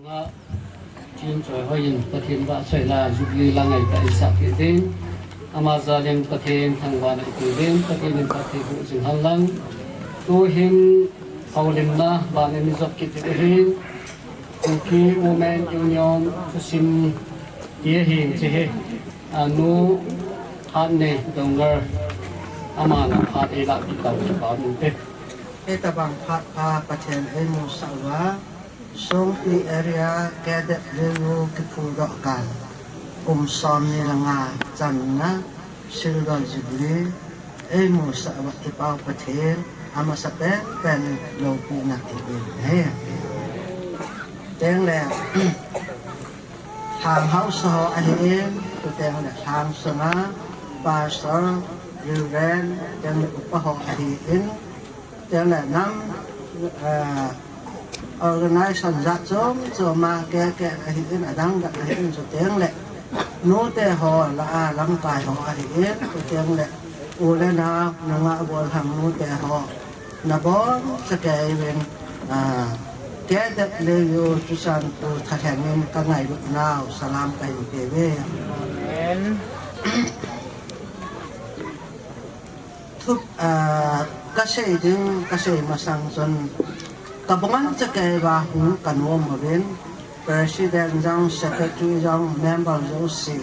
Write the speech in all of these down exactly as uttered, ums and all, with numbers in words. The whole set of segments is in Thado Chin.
Chin choi hoiyin Pathen vahchoi la Jubilee la ngaitah isah peh ding. Ama jalin Pathen thangvahna ipeh ding, Pathen in phatthei boh jing hen lang. Tuhin houlimna ban in ijot kit ding ahin. Kuki Women Union thusim ti ahin hiche hi. Anu Hatnei Doungel, aman phat eilahpeh tauvin kipah um e. Hitabang phat pha Pathen eimusah uva, Songpi Area K W U kiphuldoh kah kum somni le nga channa Silver Jubilee eimusah uva kipah Pathen amasapen pen loupina ipeh e. Tengle lhang haosa ho ahin, chuteng le lhang sunga Pastor, Reverend, chuteng le upa ho ahin, chuteng le nam, eh, organization jat chom choma keke ahin, adang dang ahin, chuteng le nute ho lah a lamkai ho ahin, chuteng le u le nao, nungah golhang nute ho, nabonchauvin, ah, K W U Churachandpur thalheng in kangailutnau salam kahin pe uve. Amen. Thu, ah, kasei ding, kasei masang chun, kabonchauvin hung kanom uvin, President jong, Secretary jong, member jouse,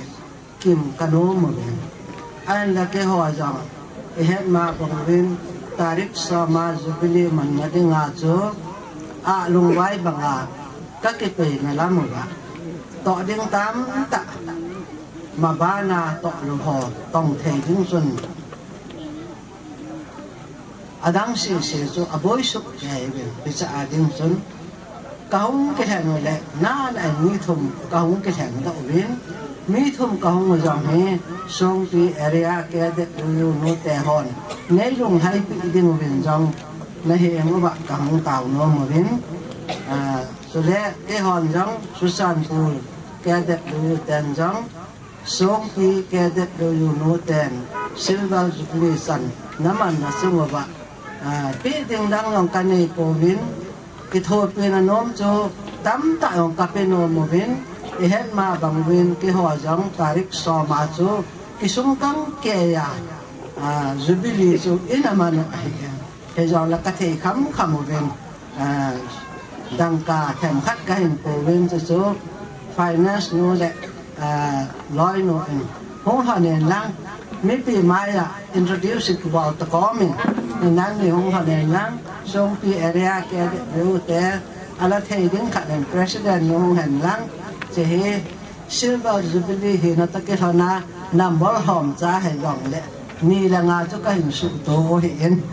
kim kanom uvin. Ahinla keiho jong, ihet ma bang uvin, tarik som a Jubilee manna dinga chu, alungvai banga, kakipeina lam uva. Toh ding tamtah, mabana toh lou ho, tong thei ding chun. Adang sese chu aboisuh kei uvin, hiche a ding chun. Kahung kilhen u le, nana mi thum kahung kilhen doh uvin, mi thum kahung u jong hi, Songpi Area K W U nute hon, neilungheipi ding uvin jong, nahe uva kahung taonom uvin, ah, chule, eihon jong, Churachandpur K W U ten jong, Songpi K W U nuten Silver Jubilee chan namanna sung uva, ah, peh ding dang jong kanei pouvin, kithopina nom chu tamtah jong kape nom uvin, ihet ma bang uvin keiho jong tarik som a chu kisungkang keiya, ah, Jubilee chu ina man u ahi. Hijongle kathei khamkham uvin, ah, dangka themkhat kahin pouvin chuchu finance nu le, ah, loinu in hung lhon in lang mipi maiya introduce kibol takom in, nangni hung lhon in lang Songpi area K W U te ala thei ding khat in president nu hung hen lang, hiche hi Silver Jubilee hina toh kilhon a, number hom cha hijongle, ni le nga chu kahin suhto ahin.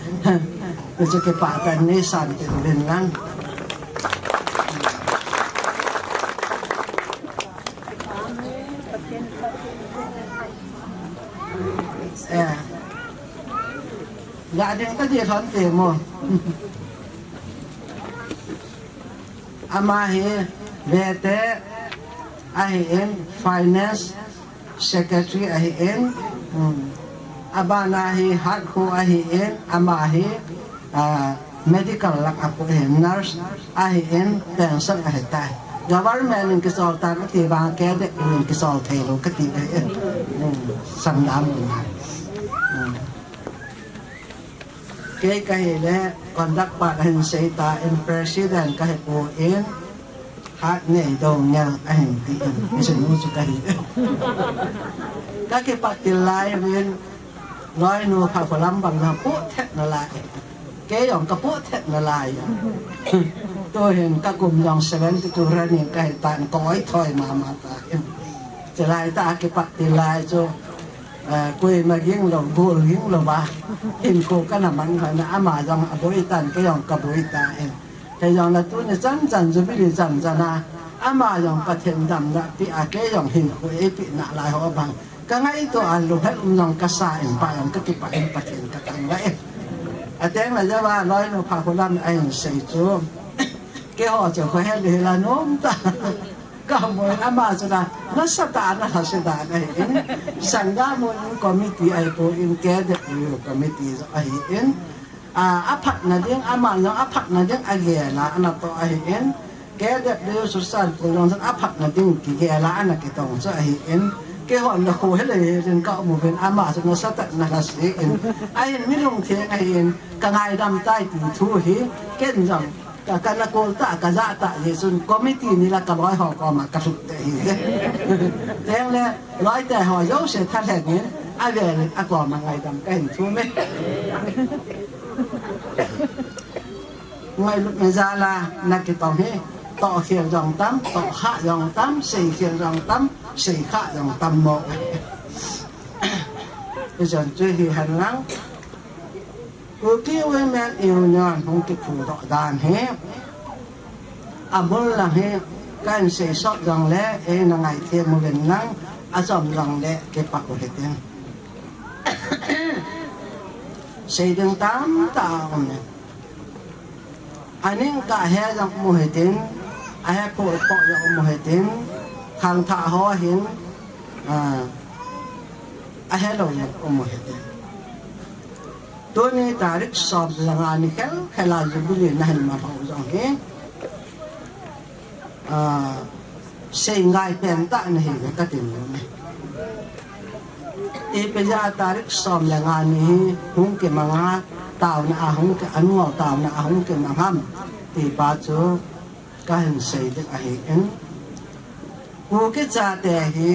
Hichu kipah tah in neisan kit uvin lang. Eh. Ga ding tading lhon te mo. Ama hi vete ahin, finance secretary ahin, um, abana hi hatkhu ahin, ama hi, ah, medical lak a pu ahin, nurse ahin, pension ahitai. Government in kisol tan ati vang, K W U in kisol thei lou kati ahin. Um, sangdam in. Um. Kei kahile, conduct pa kahin sei tan, president kahipon, Hatnei Doungel ahin tin, hiche nu chu kahi. Kakipat til lai uvin, loinu Phakholam bang na pu thet nalai. Kei jong kapu thet nalai. Tuhin kakum jong seventy two running kahi tan, ka oi thoi mama tan. Chulai tah a kipat til lai chu, eh, koima ging lou, gol ging lou va, hinkho kana man lhon a, ama jong aboi tan, kei jong kaboi tan. Kei jong la tuni chan chan, Jubilee chan chan a, ama jong Pathen damna pia, kei jong hinkho eipeh nalai ho bang kangaito a, lunghel um jong kasa in, pa jong kakipah in, Pathen kathangvah e. Ateng la jeh a loinu Phakholam ahin sei chu, keiho chu khohel hila nom ta. Kamu in ama chu na, nasatah a nalhase dan ahin. Sangdam u in committee ahipon, K W U committee jong ahin. A, aphatna ding, ama jong aphatna ding agel a, anatoh ahin. K W Churachandpur jong chun aphatna ding kigel a ana kitong chu ahin, keihon na kho helei helin ka um uvin ama chu nasatah in ana sei in, ahin mi lungtheng ahin, ka ngaidam tai ti thu hi, ken jong ka, ka na kol ta, ka ja ta jeh chun committee ni la ka loi ho koma ka lhut te hi. Teng le loi te ho jouse thalheng in, avel in akoma ngaidam ka hin thum e. Ngailutna jal a na kitong hi, tohkhel jong tam, tohkhah jong tam, seikhel jong tam, seikhah jong tam mo. Hichun chu hihen lang, Kuki Women Union hung kiphongdoh dan hi, abul lang hi, kahin seisot jongle, eina ngaithem uvin lang, achom jongle, kipah u hitin. Sei ding tamtah aum e. Aning kah he jong um u hitin, ahe phoh phoh jong um u hitin, khangthah ho hin, ah, ahelou jong um u hitin. Tuni tarik som le nga ni khel khel a Jubilee nahin man ho jong hi, ah, sei ngai pen tah nahi uve katin nom e. Ipi jeh a tarik som le nga ni hi hung kimang a, taona a hung ki, anngol taona a hung kimang ham ti pa chu kahin sei ding ahin. Kuki chate hi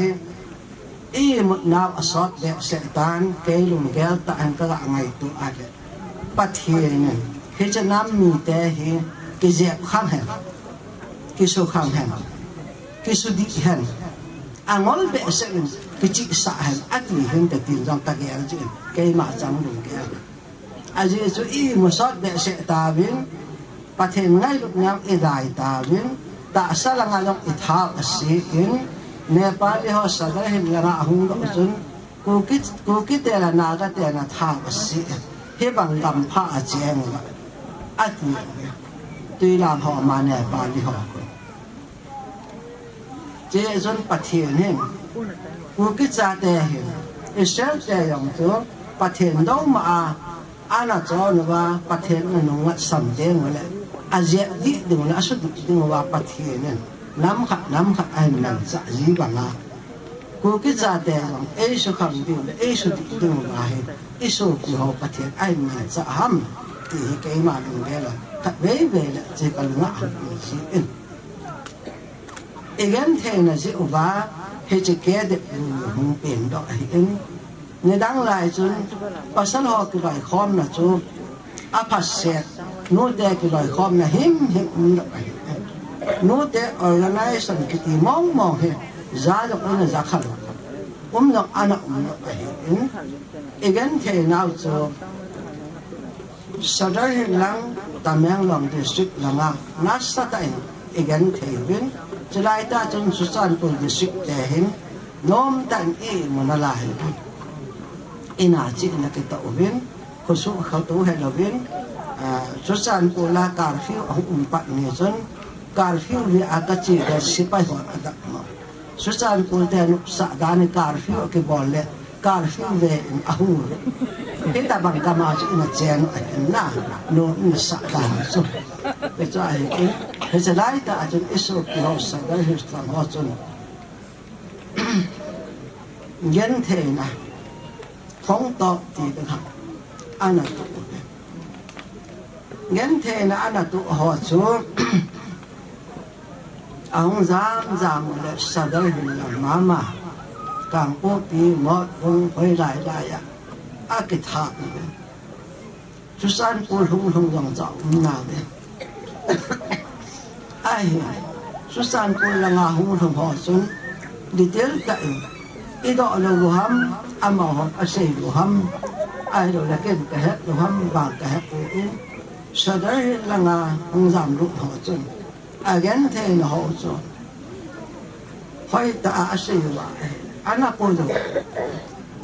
imut nau asot behseh tan, kei lunggel tah in kaga ngaito a le, Pathen in hiche nam mite hi kijep khang hen, kisukhang hen, kisudih hen, angol behseh in kichihsah hen ati hinte tin jong kagel jin, keima chang lunggel. Ajeh chu imusot behseh tauvin, Pathen ngailutna jong idai tauvin, tahsa langa jong ithao ase in, Nepali ho Sadar Hill langa ahung doh chun, Kuki, Kuki te le Naga te le thao ase in, hibang gampha a cheng uva, ati uve. Tuilang ho ma Nepali ho. Chujeh chun Pathen hin, Kuki chate hin, Israel te jong chu Pathen douma a, ana chon uva, Pathen ana nungngatsam teng ule, ajep dih ding ule, asudih ding uva Pathen in, nam khat, nam khat ahin manchah ji banga, Kuki chate jong, eisukhang ding ule, eisudih ding uva hi, isopi ho Pathen ahin manchah ham, ti hi keima lunggel a, khatvei vei le, che kalunga ahin um ji in. Igentheina jeh uva, hiche K W hung pengdoh ahin. Nidang lai chun, pasal ho kiloikhomna chu, aphaset, nute kiloikhomna himhim umdoh ahin. Nute organization kiti mongmong hi, ja jong ana ja khalou. Um jong ana umdoh ahin. Igentheinau chu, Sadar Hill lang, Tamenglong District langa nasatah in igenthei uvin, chulai tah chun Churachandpur District te hin nomtah in imu nalai uvin. Ina chihna kitoh uvin, khosuh khoto helouvin, ah, Churachandpur la curfew ahung um pat ni chun, curfew ve a kache le sepai hon adap mo. Churachandpur te nopsah dan in curfew akibol le, curfew ve in ahung uve. Hitabang gam a chu ina chen u ahin na, nom ina sah dan chu. Hichu ahin, hiche lai tah a chun isopi ho Sadar Hills lang ho chun, gentheina, phongtoh ti ding ham, ana toh uve. Gentheina ana toh ho chu, ahung jam jam ule Sadar Hill lang mama, Kangpokpi, Motbung, hoilai lai a, akithah uve. Churachandpur hung lhung jong cha um nauve. Ahi, Churachandpur langa hung lhung ho chun, detail tah in, idoh lou u ham, amahon asei u ham, ahilou le ken kahet lou ham, bang kahet u in, Sadar Hill langa hung jam lut ho chun, agentheina ho chu, hoitah a asei uva ahi, ana pui u,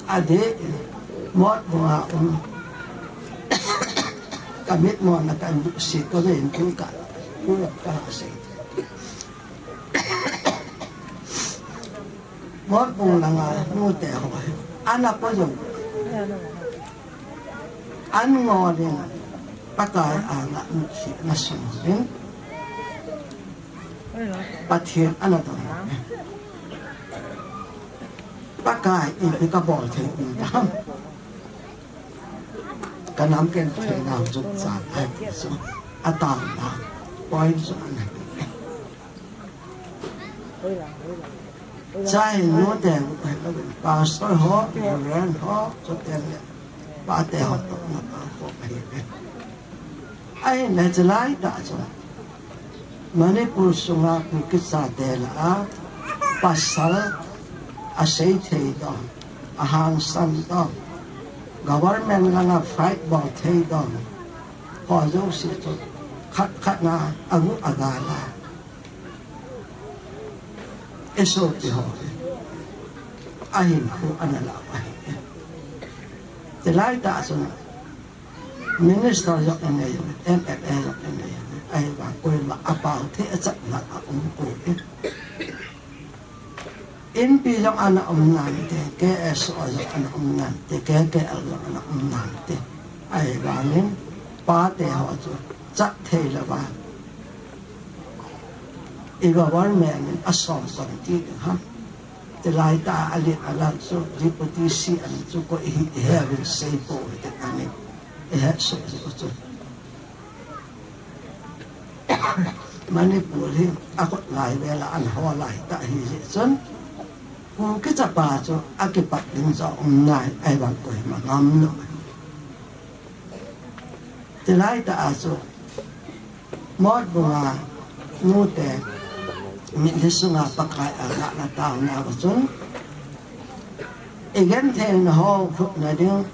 adeh in, Motbung a um, kamitmona kahin duhse, kavei in tung ka, pu ka asei. Motbung langa nute ho hi, ana pui u, an ngol in, Pakai anga nuhsetna sung in, Pathen ana dong. Pakai ipi kabol thei um tam. Kanam ken thei nau jong cha ai so. Atao na. Point so ana. Chai nu te pastor ho, reverend ho, so te le. Pate ho to na pa ho. Ahin, hichelai tah chu Manipur sunga Kuki chate lah a pasal asei thei dong, ahangsan dong, government langa fight bol thei dong, ho jouse chu khat khat na agu agal a. Isopi ho ahin khu ana la ahi. Hichelai tah chu Minister jong inei, M L A jong inei, ahivang koima apao thei achatna aum poi. Inpi jong ana um nante, K S O jong ana um nante, K K L jong ana um nante. Ahivangin pate ho chu chat thei louva i government in asol song ti ding ham. Hichelai tah a alen alang chu, Deputy C M chu koi hi, ihet uvin seipou hite ahi. Ihet soh jeh u chu. Manipur hi akot lai vel a ana ho lai tah ahi jeh chun, Kuki chapa chu akipat ding jong um nai, ahivang koima ngam lou. Hichelai tah a chu, Motbung a nute, mitlhi sunga Pakai a ngahna taona uva chun, igentheina ho lhutna ding,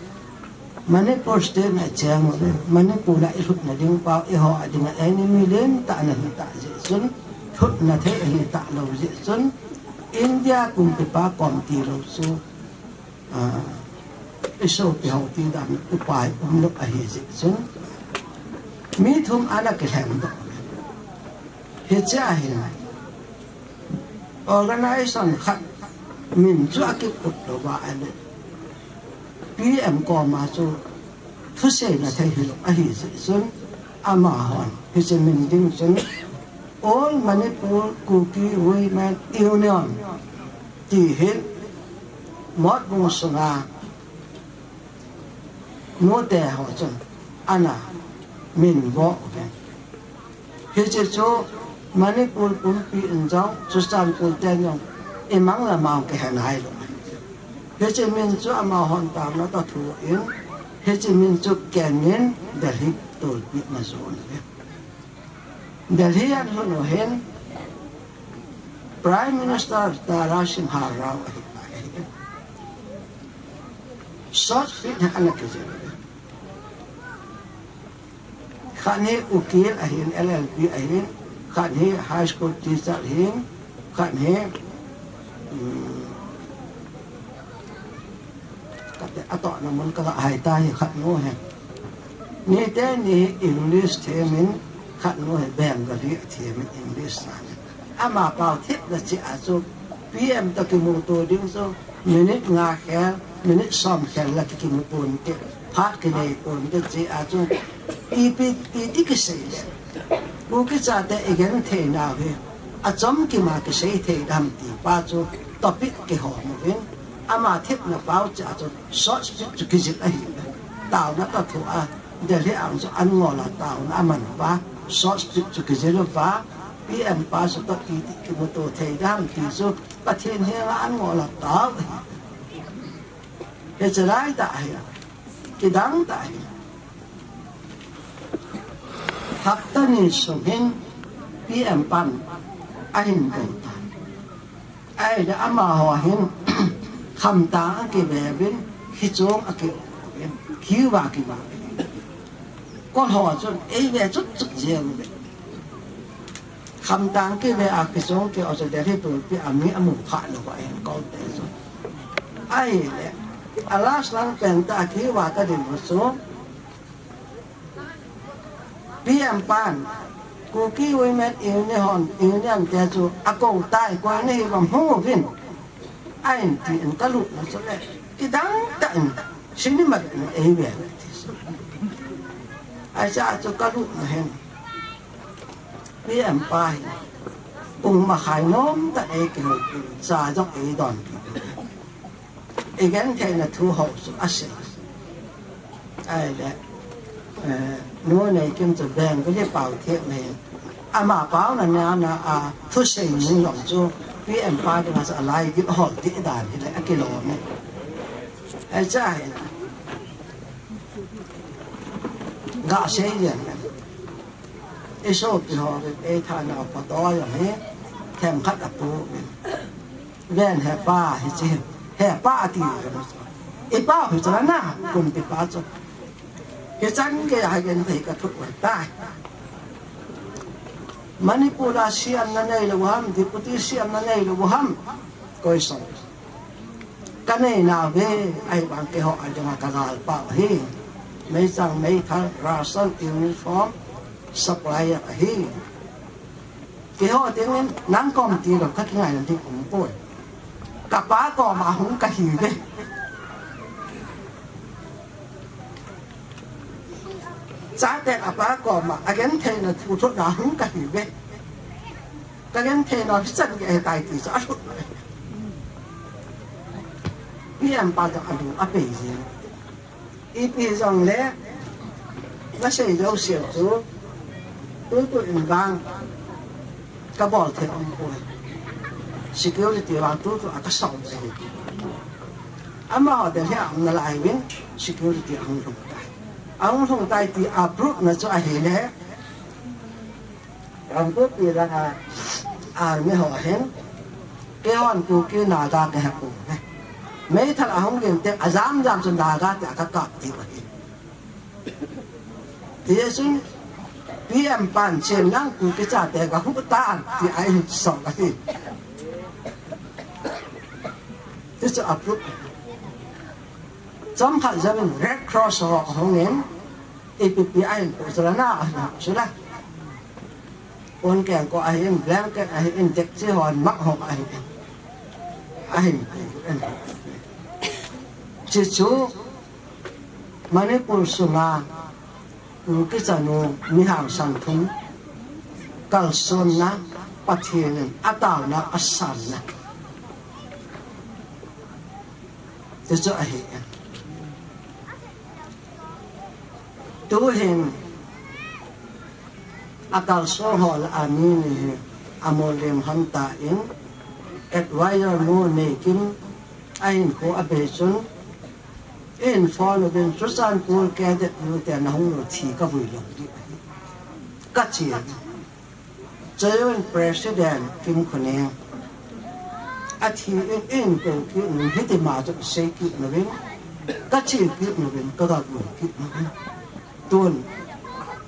Manipur state na cheng uve, Manipur a ilhutna ding pau, eiho a dinga enemy lentah ana hi tah jeh chun, lhutna thei ahi talou jeh chun, India kumpipa kom tilou chu, ah, isopi ho ti dan upai umlou ahi jeh chun, mi thum ana kilheng doh. Hiche ahin, organization khat min chu akikut louva ahile, P M koma chu thuseina thei hilou ahi jeh chun, amahon hiche min ding chun All Manipur Kuki Women Union ti hin Motbung sunga nute ho chun ana min vo uvin. Hiche chu Manipur pumpi in jong, Churachandpur ten jong, imang le mang kihe nailou. Hiche min chu amahon taona toh thu in, hiche min chu kengin Delhi tolpeh na jon uve. Delhi a lhun u hin, Prime Minister Narasimha Rao ahi, ahi. Short speech hi ana kijil. Khat hi ukil ahin, L L B ahin, khat hi high school teacher ahin, khat hi, um, khat hi atohna mun kala hai ta hi khat nu hi. Niteni hi English themin, khat nu hi Bengali themin English samin. Ama pao thipna cheh a chu P M toh kimuto ding chu minute nga khel, minute som khel la kikimu ponte, phat kinei ponte cheh a chu ipi, iti kisei le. Kuki chate igenthei nau hi achom kima kisei thei dam ti pa chu topic kihom uvin, ama thipna pao cheh a chu short speech chu kijil ahi. Taona toh thu a Delhi a chu an ngol a taona aman uva, short speech chu kijil uva, P M pa chu toh iti kimuto thei dam ti chu Pathen henga an ngol a tao ahi. Hiche lai tah hi, kidang tah hi. Hapta ni sung hin P M pan ahin kou tan. Ahile amaho hin khamtang akive uvin, hichong akive uvin, kiva kiva uvin. Kol ho chun eive chut chut jeng uve. Khamtang kive a kichong kit u chu Delhi pulpit a mi amu kha lou va ahin kou te chu. Ahile, a last lang pen tah a kiva ta ding u chu, P M pan, Kuki Women Union, Union te chu akou tai, koi nahi vang hung uvin. Ahin tin kalut na chu le, kidang tah in, cinema le eive le ti chu. Ahi chu kalut na hin. P M pa hin, Pung makhai nom tah ei kihoupi, cha jong ei donpi. Igentheina thu ho chu asei. Ahile, eh, Nu Neikim chu Bengali pao thei mai. Ama paona nana a thusei nung jong chu P M pa dinga chu alai dih hol dih dan hile akilom e. Ahi cha hi. Gasei jeng e. Isopi ho, eithana photo jong hi themkhat apu. Ven hepa hiche, hepa ati. Ipa hiche na, kumpipa chu. Hichan geiya genthei kathot uve tai. Manipur a C M nanei lou ham, Deputy C M nanei lou ham. Koi song. Kanei nauve, ahivang keiho a dinga kagalpau ahi. Meichang, meithal, ration, uniform, supplier ahi. Keiho dingin nang kom tilou kakingai ding umpoi. Kapa koma hung kahiuve. Chate kapa koma agentheina thu thotna hung kahiuve. Kagentheina hichan gei ahitai ti chu athot. P M pa chu alung apei jeng. Ipi jongle, nasei jouse chu, tutu in vang, kabol thei umpoi. Security vang tutu a kasau ahi. Amaho Delhi a um nalai uvin, security ahung lhung tai. Ahung lhung tai ti a proof na chu ahile, Kangpokpi langa army ho hin, keihon Kuki Naga kahe pouve. Meithal ahung gin teng ajam jam chu Naga tia kakap diu ahi. Hichun P M pan chen lang Kuki chate gahuh tan tia ahin song ahi. Hichu a proof. Chomkhat jouvin Red Cross ho ahungin, ipi ipi ahin pu chu la na, ahin pu chu la. Pon kengkoh ahin, blanket ahin, dekchi hon, mak hon ahin. Ahin pu in. Chuchu Manipur sunga Kuki chanu mihao sang thum kalsonna, Pathen in ataona, asanna. Chuchu ahi. Tuhin akalson ho lah a mi ni hi amol lem hon tan, advisor Nu Neikim ahinkho abei chun, eihin phone uvin Churachandpur cadet nu te nahung lou thi kavui lou ding ahi. Kache. Chujouin President Kimkhoneng athi in, eihin kou kit uvin, hitima chu asei kit uvin, kache kit uvin, kagavui kit uvin. Tun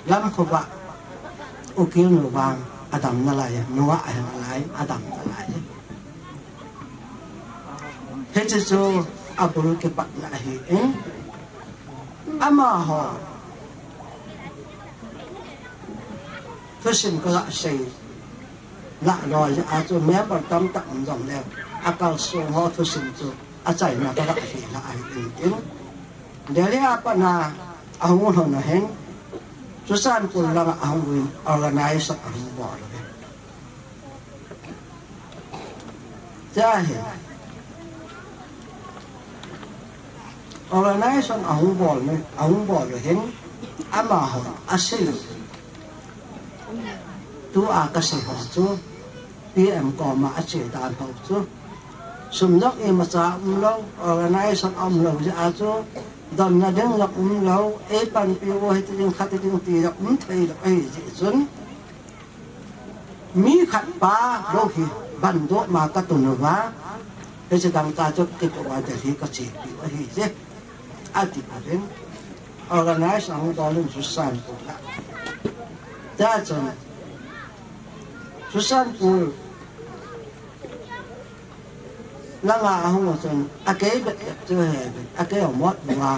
Lamkhovah ukil nu vang adam nalai, nungah ahi nalai, adam nalai. Hiche chu abul kipatna ahin, amaho thusim kaga sei lah loi a chu member tamtah um jongle, akalson ho thusim chu achaina kaga sei lah ahin, Delhi a patna ahung lhun ahin, Churachandpur langa ahung uvin organize ahung bol uvin. Tia hi organization ahung bol ni, ahung bol u hin, amahon asei u. Tua kasei ho chu, P M koma ache dan ho chu, sum jong imacha umlou, organization umlou jeh a chu, donna ding jong umlou, eipanpi u hiti ding, khati ding ti jong umthei lou ahi jeh chun, mi khat pa bou hi bandoh ma katun uva, hiche dangka chu kitoh uva Delhi kachepiu ahi je, ati uvin, organize ahung bol in Churachandpur a. Tia chun, Churachandpur langa ahung u chun, akei bep bep chu ahe uvin, akei u mot uva.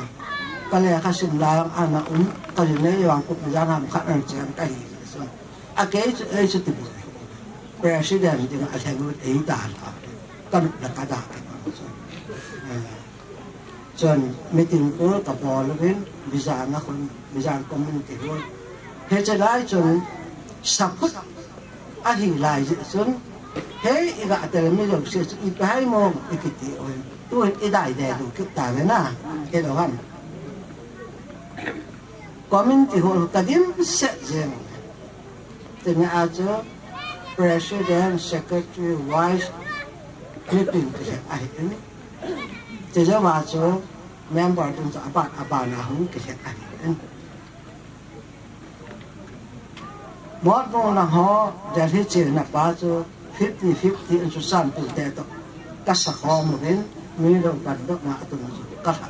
Kalekha sim lai vang ana um, kahin nei vang kum ijat ham khat ana chen kahi jeh chun, akei chu, ei chu ti bu. President dinga alheng u ei dan a, kanop le kada kibang chu. Eh, chun meeting kul kabol uvin, Bijang a khun, Bijang community hall. Hiche lai chun, saphut ahi lai jeh chun, Hei, iga tel mi jouse chu ipi ham ikiti uvin. Tuhin idai de du kit tave na. Hello ham. Community hall kadimset jeng. Tina a chu president, secretary, vice, mipin kile ahin. Tijama chu member dun chu aban aban a hung kile ahin. Motbung lang ho Delhi chena pa chu fifty fifty in chu Churachandpur te to kasa khom uvin, mi lo kan do ma atum chu kalha.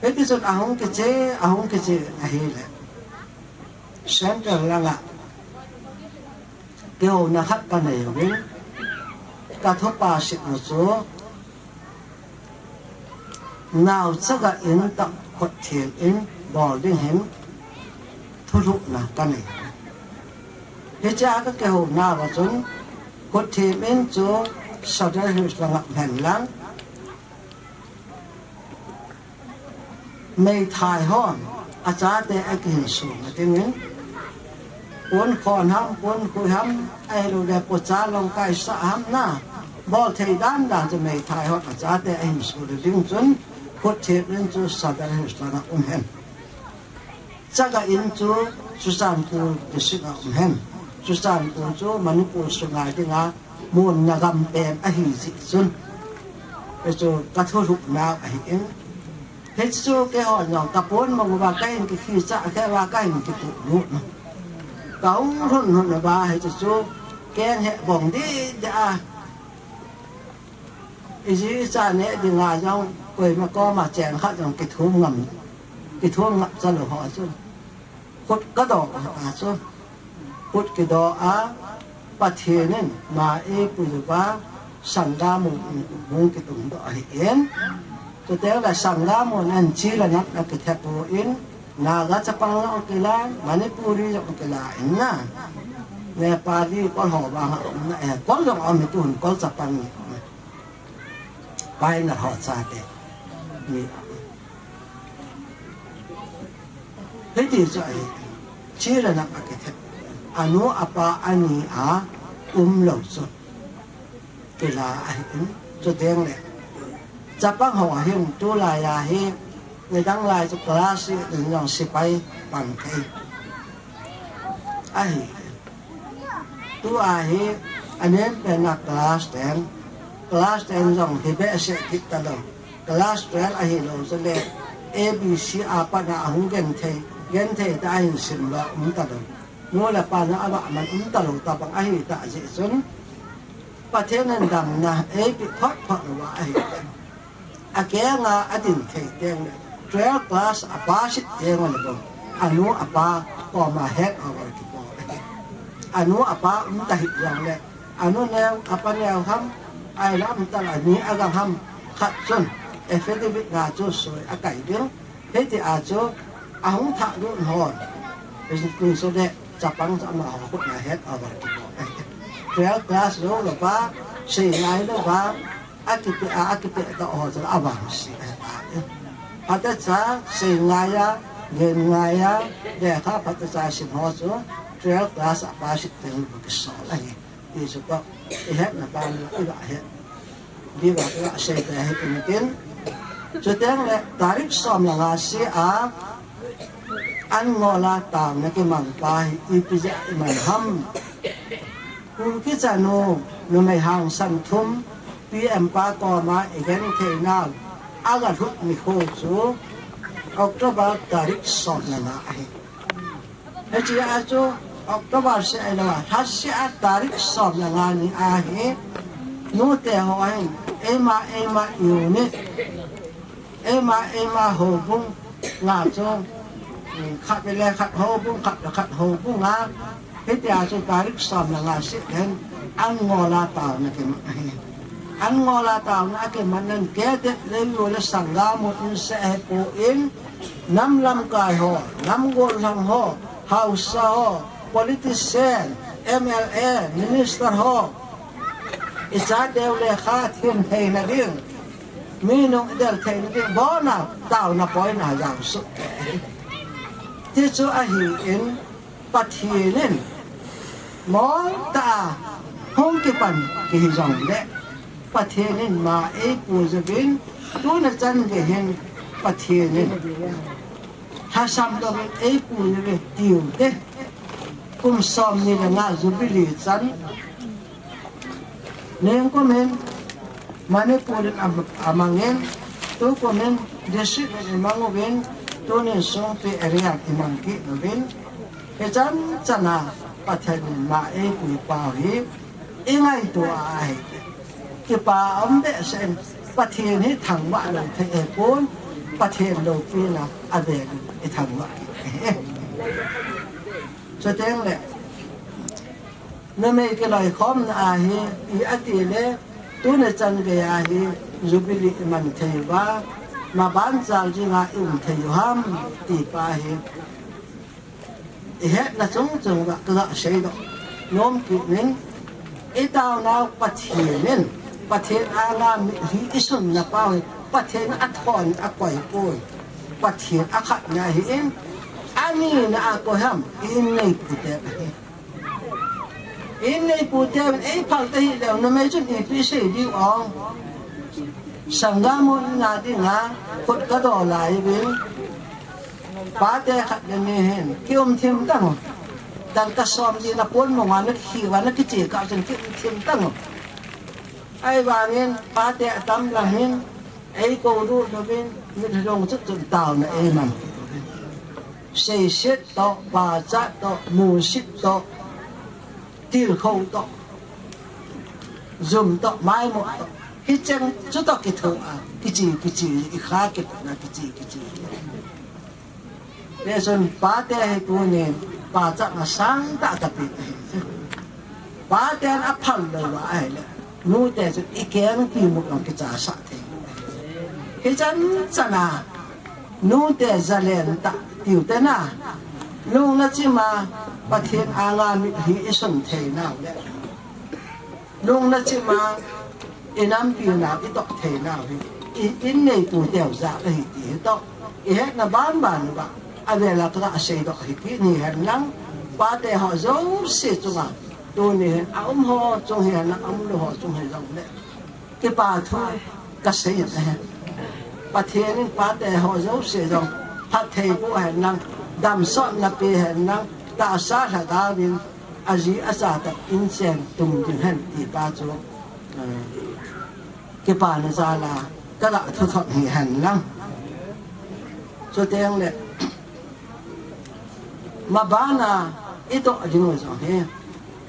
Hiti chun ahung kiche, ahung kiche ahile. Central langa kihouna khat kanei uvin, kathopa sitna chu, nao chaga in tah khut them in bol ding hin thulhuhna kanei. Hichea kakihouna uva chun, khut them in chu Sadar Hills langa hen lang, meithai hon achate akihin suna dingin, pon khon ham, pon khui ham, ahilouleh pocha long kaisa ham na, bol thei dan dan chu meithai hon achate ahin suna ding chun, khut them in chu Sadar Hills langa um hen. Chaga in chu Churachandpur district a um hen. Churachandpur chu Manipur sunga dinga mun nagam pen ahi jeh chun, hichu kathulhuh nau ahin. Hichu keihon jong kapon mang uva kahin kikhicha khe uva kahin kituh lut. Kahung lhun lhun uva hichu keng he bong deh deh a. Iji icha neh dinga jong koima koma cheng khat jong kithum ngam, kithum ngap chalou ho chu. Khut kadoh a chu. Khut kidoh a, Pathen in ma eipui uva, sangam mun hung kitung doh ahin. Chuteng le sangam mun a hin chi le nam akithe poi, Naga chapang jong kila, Manipuri jong kila in na. Nepali kol ho vang a um na e, kol jong um hi tun kol chapang ni. Pai na ho chate. Ni. Hiti chu ahi. Chi le nam akithe. Anu apa ani a umlou chu. Kila ahin, chuteng le. Chapang ho hin tulai a hi, nidang lai chu class eight in jong sepai pan thei. Ahi. Tua hi, anem pen a class ten. Class ten jong hi behseh kit talou. Class twelve ahilou chule, A B C a pat a ahung genthei, genthei tah a ahin sim lou um talou. Nu le pa jong avah man um talou tabang ahi tah jeh chun, Pathen in damna eipeh phot phot uva ahi. Akeng a adin thei teng le, twelve class a pass it teng le bou, anu apa koma handover kibol ahi. Anu apa um ta hih jong le, anu neo, apa neo ham, ahilam tala ni agang ham, khat chun affidavit na chu soi akai ding. Hiti a chu ahung thah lut hon. Hichu le chapang chu amaho khut a handover kibol. Twelve class lou lou va, sei ngai lou va, akipeh a, akipeh doh ho chu avangse ahi. Phatecha sei ngai a, gen ngai a, lekha phatecha sim ho chu twelve class a pass it teng le bou kisol ahi. Ti chu toh, ihetna ban u, iga het. Diva iga sei te hi tin tin. Chuteng le, tarik som le nga sia, an ngol a taona kimang pa hi ipi jeh a iman ham. Kuki chanu, numei hangsan thum, P M pa koma igenthei nau, aga lhut nikho chu, October tarik som le nga ahi. Hiche a chu October seh ahilou a, lha seh a tarik som le nga ni ahi, nute ho ahin, eima, eima unit, eima, eima houbung nga chu, um, khat le khat houbung, khat le khat houbung a, hitia chu tarik som le nga seh le hin, an ngol a taona kiman ahi. An ngol a taona akiman in, cadet le u le sangam u in seh ahipoi, nam lamkai ho, nam gollhang ho, haosa ho, politician, M L A, minister ho, icha deu le kha thim theina ding, mi nung idel theina ding, bona taona poina jang su. Ti chu ahin, Pathen in Moltah a hung kipan kihi jongle, Pathen in ma eipuiyu vin, tuni chan gei hin Pathen in lhasam dongin eipuiyu ve tiu te. Kum somni le nga Jubilee chan, ningkum in Manipur in am-, amangin, tukum in district in imang uvin, tunin Songpi area in imang kit uvin, hichan chana Pathen in ma eipui pau hi ingaito a ahi. Kipa um behseh in, Pathen hi thangvah lou thei ahipon, Pathen loupina avel in ithangvah kit ahi. Chuteng le, numei kiloikhomna ahi, i ati le, tuni chan gei ahi, Jubilee iman thei uva, maban chal jinga i um thei u ham, ti pa hi. Ihetna chung chung uva, kaga seidoh nom kit nin, itaonau Pathen in, Pathen anga mitlhi isunna pau hi, Pathen athon akoi poi, Pathen akhatna ahin, anina a koi ham, i inneipu te ahi. I inneipu ten eiphal tahih leh, numei chun ipi sei diu ham. Sanggam hon na dinga khut kadoh lai uvin, pate khat le ni hin kium thim tang u. Dangka somli na pon mong a na kikhiu a na kiche kah chun kium thim tang u. Ahivangin pate atam lang hin eikou lut uvin, mitlhi dong chut chun taona eiman. Seiset toh, pachat toh, musit toh, tilkhou toh, jum toh, maimut toh, hicheng chutoh kitho a, kiche kiche, ikha kipatna kiche kiche. Hijeh chun pate hi tunin pachatna sangtah kape ahi. Paten aphal lou uva ahile, nute chu ikeng kimu jong kichasah thei. Hichan chana nute zalen tah tiu tena, lungna chima Pathen anga mitlhi isun theinau le, lungna chima inampi nau itoh theinau hi i inneipu teu jal ahi ti hi toh ihetna banban uva, avela kaga seidoh hi kit ni hen lang, pate ho jouse chunga, tuni hin aum ho chung hihen lang, aumlou ho chung hijongle, kipa thu kasei ahi. Pathen in pate ho jouse jong phattheiboh hen lang, damsotna pe hen lang, tahsa lhagaovin aji acha toh inchen tum ding hen ti pa chu, eh, kipana jal a kaga thuthot hi hen lang. Chuteng le, mabana itoh diu jong hi,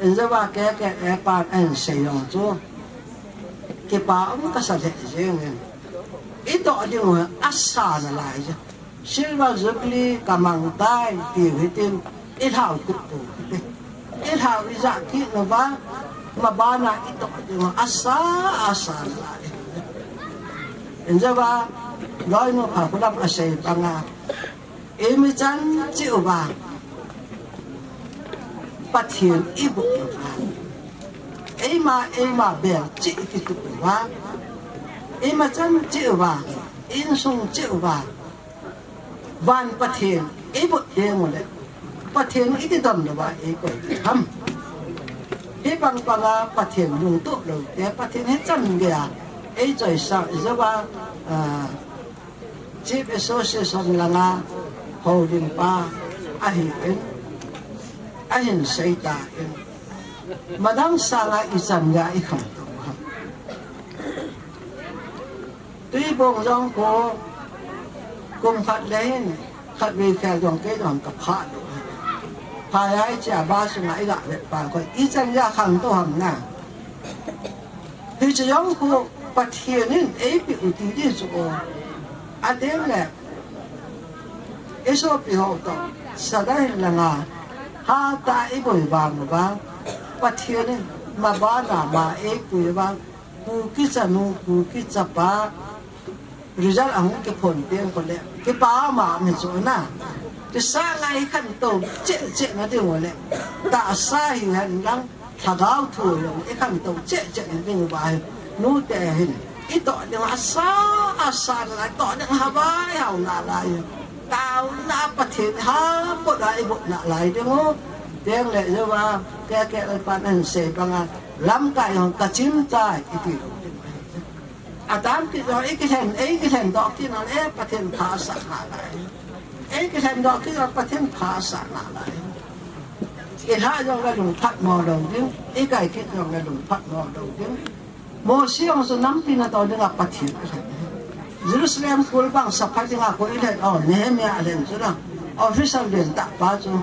injouva keke epan ahin sei jong chu, kipa um kasa lheh jengin, itoh diu hi asa nalai jeh. Silver Jubilee kamang tai tiu hitin, ilhau kit pou hite. Ilhau ijah kit nauva, mabana itoh diu asa, asa nalai. Injouva loinu Phakhulam asei banga, eimi chan cheh uva Pathen ibol uva, eima, eima bel cheh ikitup uva, eima chan cheh uva, insung cheh uva, van Pathen ibol ding ule, Pathen iti donlouva eikoi ding ham. Hibang banga Pathen lungtup lou te, Pathen hichan geiya eichoisah, ijouva, ah, Chief Association langa houlimpa ahin, ahin sei tan, madang sanga ichan geiya ikhangtou ham. Tuibong jong khu kum khat le hin, khatvei khel jong kei jong kaphah lou. Phai a ichea bus sunga iga vet pa khu ichan geiya khangtou ham na. Hiche jong khu Pathen in eipeh u ti ding chu o. Adeh le, isopi ho toh, Sadar Hill langa hatah a iboi vang uva, Pathen in mabana ma eipui uva, Kuki chanu, Kuki chapa, result ahung kiphon teng khu le, kipa mama hi chu na. Kisa ngai khantou cheh cheh na ding u le, tahsa hihen lang, lhagao thu jong ikhantou cheh cheh na ding uva hi, nute hin itoh ding asa, asa nalai, toh ding havai hao nalai. Taona Pathen ha pot a ibol nalai ding u. Teng le jouva, Kei, kei, pan an sei banga, lamkai jong kachim tai, iti lou. Atam kit jong, ikilhen, ikilhen doh kit nalai, Pathen pha asah nalai. Ikilhen doh kit jong, Pathen pha asah nalai. Ilhah jongle lungphat mo lou ding, ikai kit jongle lungphat mo lou ding. Mosi jong chu nampi natoh dinga Pathen alhen. Jerusalem kul bang sapha dinga koi lhen, o, Nehemiah alhen chu na. Official lentah pa chu.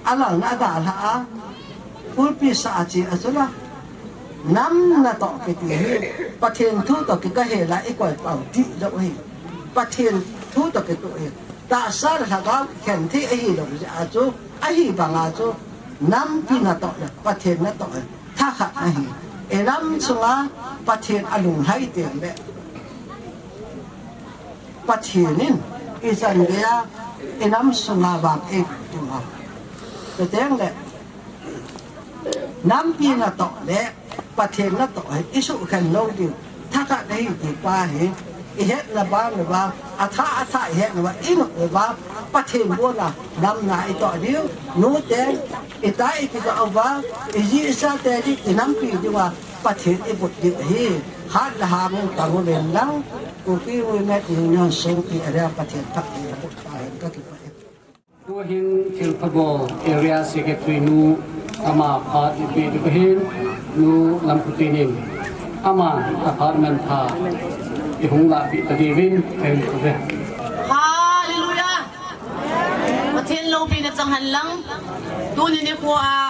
Alalna adalhah a. Kulpi sa a che a chu na. Nam natoh kiti hi. Pathen thu toh kikah hela ikoi pau dih lou hi. Pathen thu toh kitoh hi. Tahsa le lhagao kikhen thei ahilou jeh a chu. Ahi banga chu. Nampi natoh le Pathen natoh le. Thakhat ahi. Inam sunga Pathen alunglhai teng le. Pathen in ichan geiya inam sunga vang eipuitu a. Chuteng le nampi natoh le Pathen natoh hi isuhkhen lou diu. Thakhat ahi ti pa hi. Ihet le vang le vang, athah, athah ihet le vang, inop le vang, Pathen bola damna itoh diu, nute, ita ikiga uva, iji icha te di, inampi diuva, Pathen ibut diu ahi, hat le ham in pang uvin lang, Kuki Women Union Songpi area Pathen thah in abut pa hen kakipah e. Tuhin thilpha bol area secretary nu ama phat ipi diu ahin, nu Lamkhutin in ama aphat manpha ihung lahpeh ta diuvin kahin thum e. Hallelujah! Pathen loupina chang hen lang, tuni nikho a,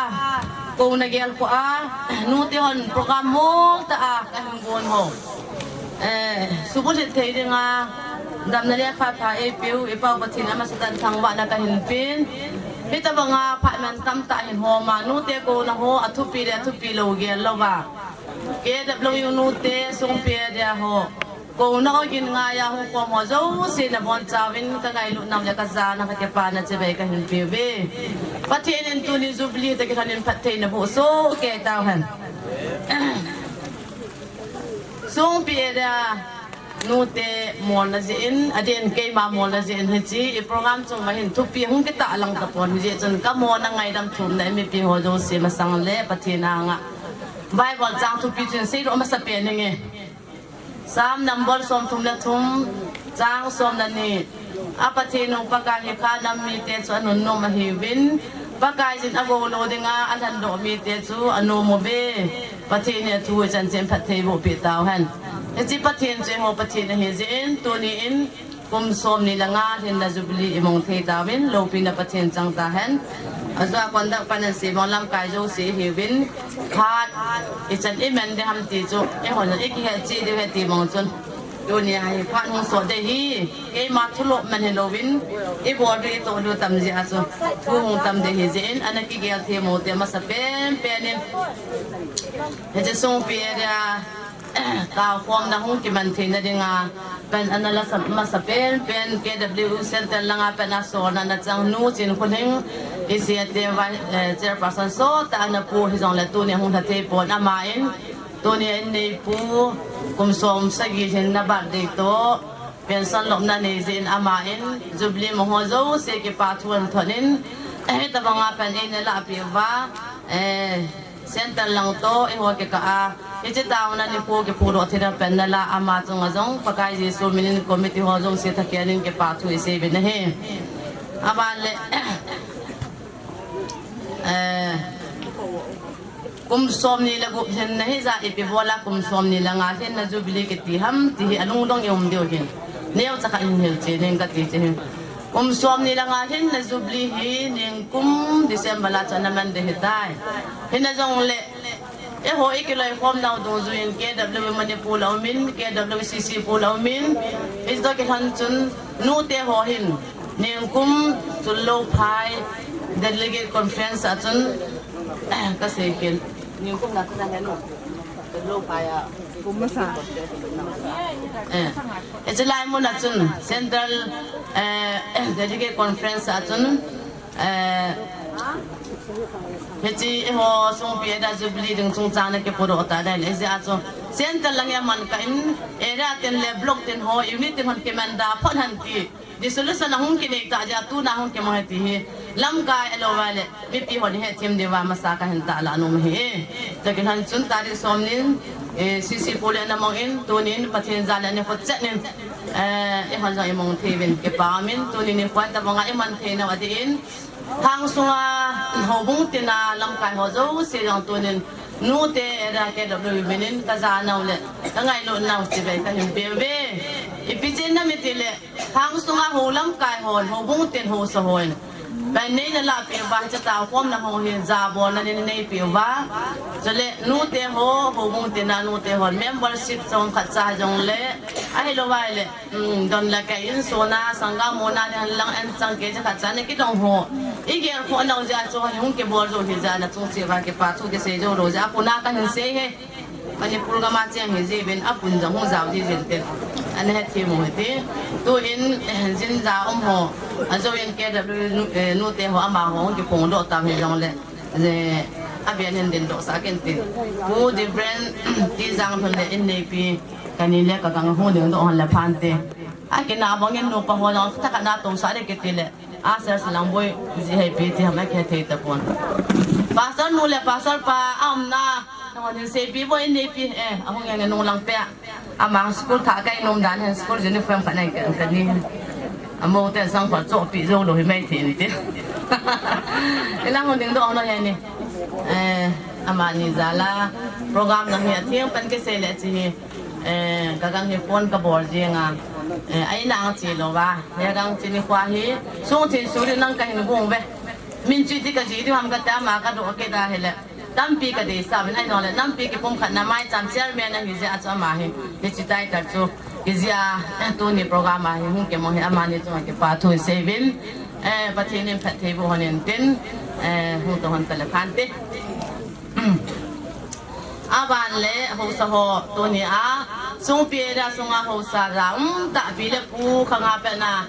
kouna gelkhoh a, nute hon program moltah a kahin gon ho. Eh, subulhit thei dinga, damna le phatpha eipeu, ipau Pathen a masatan thangvahna kahin pen. Hitobanga phat man tamtah hin hom a, nute kouna ho, athupi le athupi lou gel louva. K W U nute, Songpi area ho. Kouna ogin ngaiya hung khom ho jouse nabonchauvin kangailutnau le kajana kakipana chibai kahin peuve. Pathen in tuni Jubilee toh kilhonin phattheina boh soh kei tauhen. Songpi area nute molna jeh in, adeh in keima molna jeh in hiche i program chung ma hin thupi hung kitahlang tapon, hijeh chun kamona ngaidam thumna mipi ho jouse masang le Pathen anga Bible chang thupi chun seilou masapen inge. Psalm number somthum le thum, chang som le ni. A Pathen u Pakai hi khanam mite chu anunnom ahiuvin, Pakaiyin agoulou dinga alhendoh mite chu anom uve. Pathen in athu ichan chen phatthei boh peh tauhen. Hiche Pathen chu eiho Pathen ahi jeh in, tuni in kum somni le nga lhinna Jubilee imong thei tauvin, loupina Pathen chang tahen. Ajou a conduct pan ahin sei bang lamkai jouse ahiuvin, phat ichan iman ding ham ti chu eihon ikihet cheh diu ahi ti bang chun. Tunia hi phat hung sot ding ahi, keima thulhuh man hilouvin, ibol diu itoh diu tam jeh a chu, thu hung tam ding ahi jeh in, ana kigel themmo te masapen pen in. Hiche Songpi area kaokhomna hung kiman theina dinga, pan ana la sa, masapen pen K W U Central langa pan asolna ana chang nu Chinkholing, EC te vice, eh, chairperson sotah ana pu hijongle tuni hung lha thei pon ama in, tuni in neipu kum som sagi lhinna birthday toh, pension lopna nei jeh in ama in, Jubilee mo ho jouse kipa thu ahin thot in, hitobanga pan eina lahpeh uva, eh, Central lang toh, eiho kikah a, hiche taona nikho kiphutdoh theina pan nala ama chunga jong, Pakai Jesu minin committee ho jouse thakin kipa thu iseiuvin ahi. Aban le, eh, kum somni le gup lhinna hija ipi bola kum somni le nga lhinna Jubilee kiti ham ti hi alungdong ium diu hin. Neocha khat hin hilchen ing kati chu hin. Kum somni le nga lhinna Jubilee hi ningkum December la chu ana man ding ahitai. Hina jongle, eiho ikiloikhomnau dungjuiyin K W U Manipur la umin, K W C C Pu la umin, hiche toh kilhon chun nute ho hin, ningkum Chunlou phai Delegate Conference a chun, kasei kit, ningkum na chun ahi nu, Chunlou phai a, kum masa. Eh, hiche lai mun a chun Central, eh, Delegate Conference a chun, eh, hiche eiho Songpi area Jubilee ding chungchang na kipuidoh ta ding ahile, hijeh a chu Central lang a man kah in, area tin le block tin ho, unit tin hon kiman da phot hen ti, dissolution ahung kinei ta jeh a tuna hung kimang e ti hi. Lamkai alo vale, mipi hon hethem diuva masa kahin tahlang nom ahi. Takin han chun tarik som nin, eh, C C Pu le ana mong in, tunin Pathen jal le ani khut chet nin, eh, eihon jong imong thei uvin kipa umin, tunin ikhoi tabanga iman thei nau adin, Thang sunga houbung tina lamkai ho jouse jong tunin, nute area K W minin kaja nau le, kangailut nau chibai kahin pe uve. Ipi chen nam itile, Thang sunga ho lamkai hon, houbung tin haosa hon. Pen nei nalahpeh uva, hiche takhomna ho hi jabolna nei neipeh uva. Chule nute ho, houbung tina nute hon, membership chomkhat cha jongle, ahilou vaile, um, don le kai insung a, sanggam mona, nei lang an chang kei cha khat cha nei kidong ho. Igel khoh nau jeh a chu hung kibol jou hi jeh a nachung cheh uva kipa thu kisei jou lou jeh a, apuna kahin sei e. Manipur gam a cheng hi jeh uvin apun jong hung jao ji jin te. Ana hethem u hite. Tuin, eh, jinja um ho. Ajou in K W nu, eh, nute ho amaho hung kiphongdoh tam hijongle. Je, aben hin dingdoh sah kin tin. Pu Dibren Tijang hon le in neipi. Kani le kagang hung dingdoh hon le phante. Akina bangin nupa ho jong thakhat na tousah le kiti le. Asar silang boi, ji hei pi ti ham a kithei tapon. Pastor nu le pastor pa, a umna, nangho hin seipi boi neipi, eh, ahung yang nung lang pe. Ama school thah kai nom dan hin school uniform khat nei kan kani. Amo te sang pha chohpi jou lou hi mai thei ti. Ilang hung dingdoh hon le ni. Eh, amani jal a, program lang hi atheng pan kisei le chi hi. Eh, kagang hi phone kabol jeng a. Eh, aina ang chi lou va. Hiche gang chini khua hi, sung thin suri nang kahin gong ve. Min chi ti kaji ti ham kati ama kadoh kit ahile. Tampi kadeisah uvin ahijongle, nampi kipumkhatna maicham chairman ahi jeh a chu ama hi. Hiche title chu. Kijih a, eh, tuni program a hi, hung kimong hi amani chunga kipa thu isei uvin. Eh, Pathen in phattheiboh hon in tin. Eh, hung to hon tale phante. Aban le haosa ho tuni a, Songpi area sunga haosa ja um tahpi le pu khanga pena,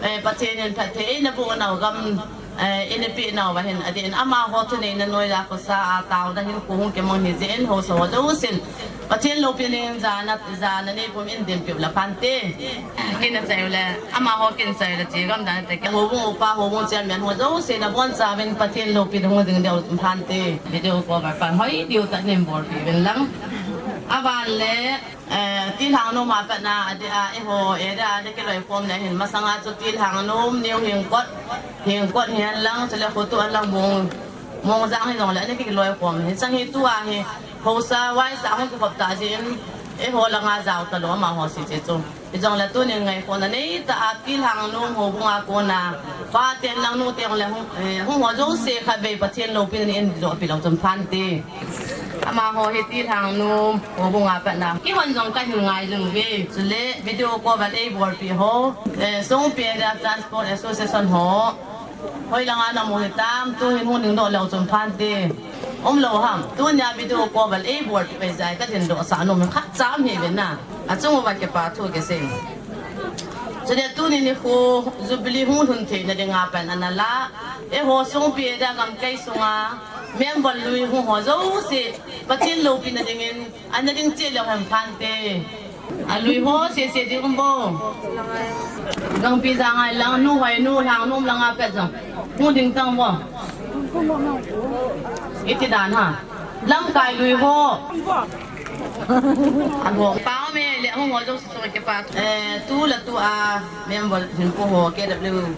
eh, Pathen in phatthei eina boh nau gam, eh, eina peh nau va hin adin amaho thuneina noiya khosa a taona hin kho hung kimang hi jeh in haosa ho jousen Pathen loupina dingin jana, jana neipum in dinpiu le phante. Kin achai u le, amaho kin achai u le, che gam dan te, houbung upa, houbung chairman ho jouse nabonchauvin Pathen loupina hung ding diu phante. Video cover pan hoi diu tah in bolpi uvin lang. Aban le, eh, Tilhang nom a pat na, adeh a, eiho, eh, adeh a, adeh kiloikhom na hin, masanga chu Tilhang nom, New Hingkot, Hingkot hi hen lang, chule Khotu hen lang, Mong, Mongjang hijongle, ana kiloikhom. Hichang hi tua hi, haosa, vaisa hung kikhop tah jeh in, eiho langa jao talou amaho si che chu. Hijongle tunin ngaikhohna neitah a Tilhang nom houbung a kona, paten lang nuten le hung, eh, hung ho jouse khatvei Pathen loupina in joh pi lou chun phante. Amaho hi Tilhang nom houbung a pat na. Kihon jong kahin ngai jing uve. Chule video cover eibolpi ho, eh, Songpi area Transport Association ho. Hoilanga namu hitam, tuhin hung dingdoh leu chun phante. Umlou ham, tunia video cover eibolpi pei jeh a kadindoh sah nom khat cha um hi uvin na. Achung uva kipa thu kisei. Chule tuni nikho Jubilee hung lhun theina dinga pan ana la. Eiho Songpi area gamkai sunga member lui hung ho jouse Pathen loupina dingin ana ding cheh leu hen phante. Alui ho sese ding um bou. Gangpi jang a lang nu hoi nu lang nom langa pet jong. Hung ding tang bou. Iti dan ha. Lamkai lui ho. Abo. Pa me le hung ho jong su kipa. Eh, tu la tu a member hin ko ho K W.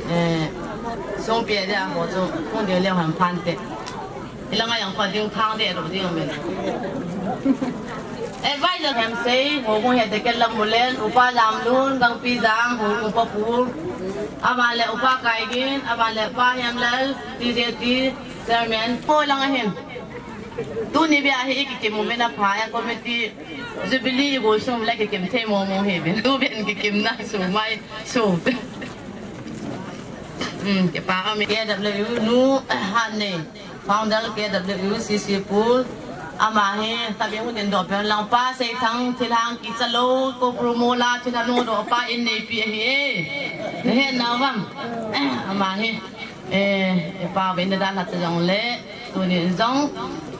Eh, Songpi area ho chu, hung ding leu hen phante. Ilanga jong kho ding thang de ro ding men. Advisor hem sei, houbung he te ke lam mulen, Upa Lamlun, Gangpi Jang, houbung pa pu. Aban le Upa Kaigin, aban le Pa Hemlal, T J T, Chairman, ho langa hin. Tuni bia hi ikikim u vin apha a committee Jubilee igol sung le kikim thei momo hi vin. Tu vin kikim na su mai su. Hmm, kipa um K W nu, ha nei. Founder K W C C Pool. Ama hi, tabi hung dingdoh pen lang pa Seithang Thilhang kicha lou, ko promo la thilha nu doh pa in neipi ahi e. Nahet nau vang. Ama hi. Eh, eh, pa ve na dan hat jong le, tunin jong,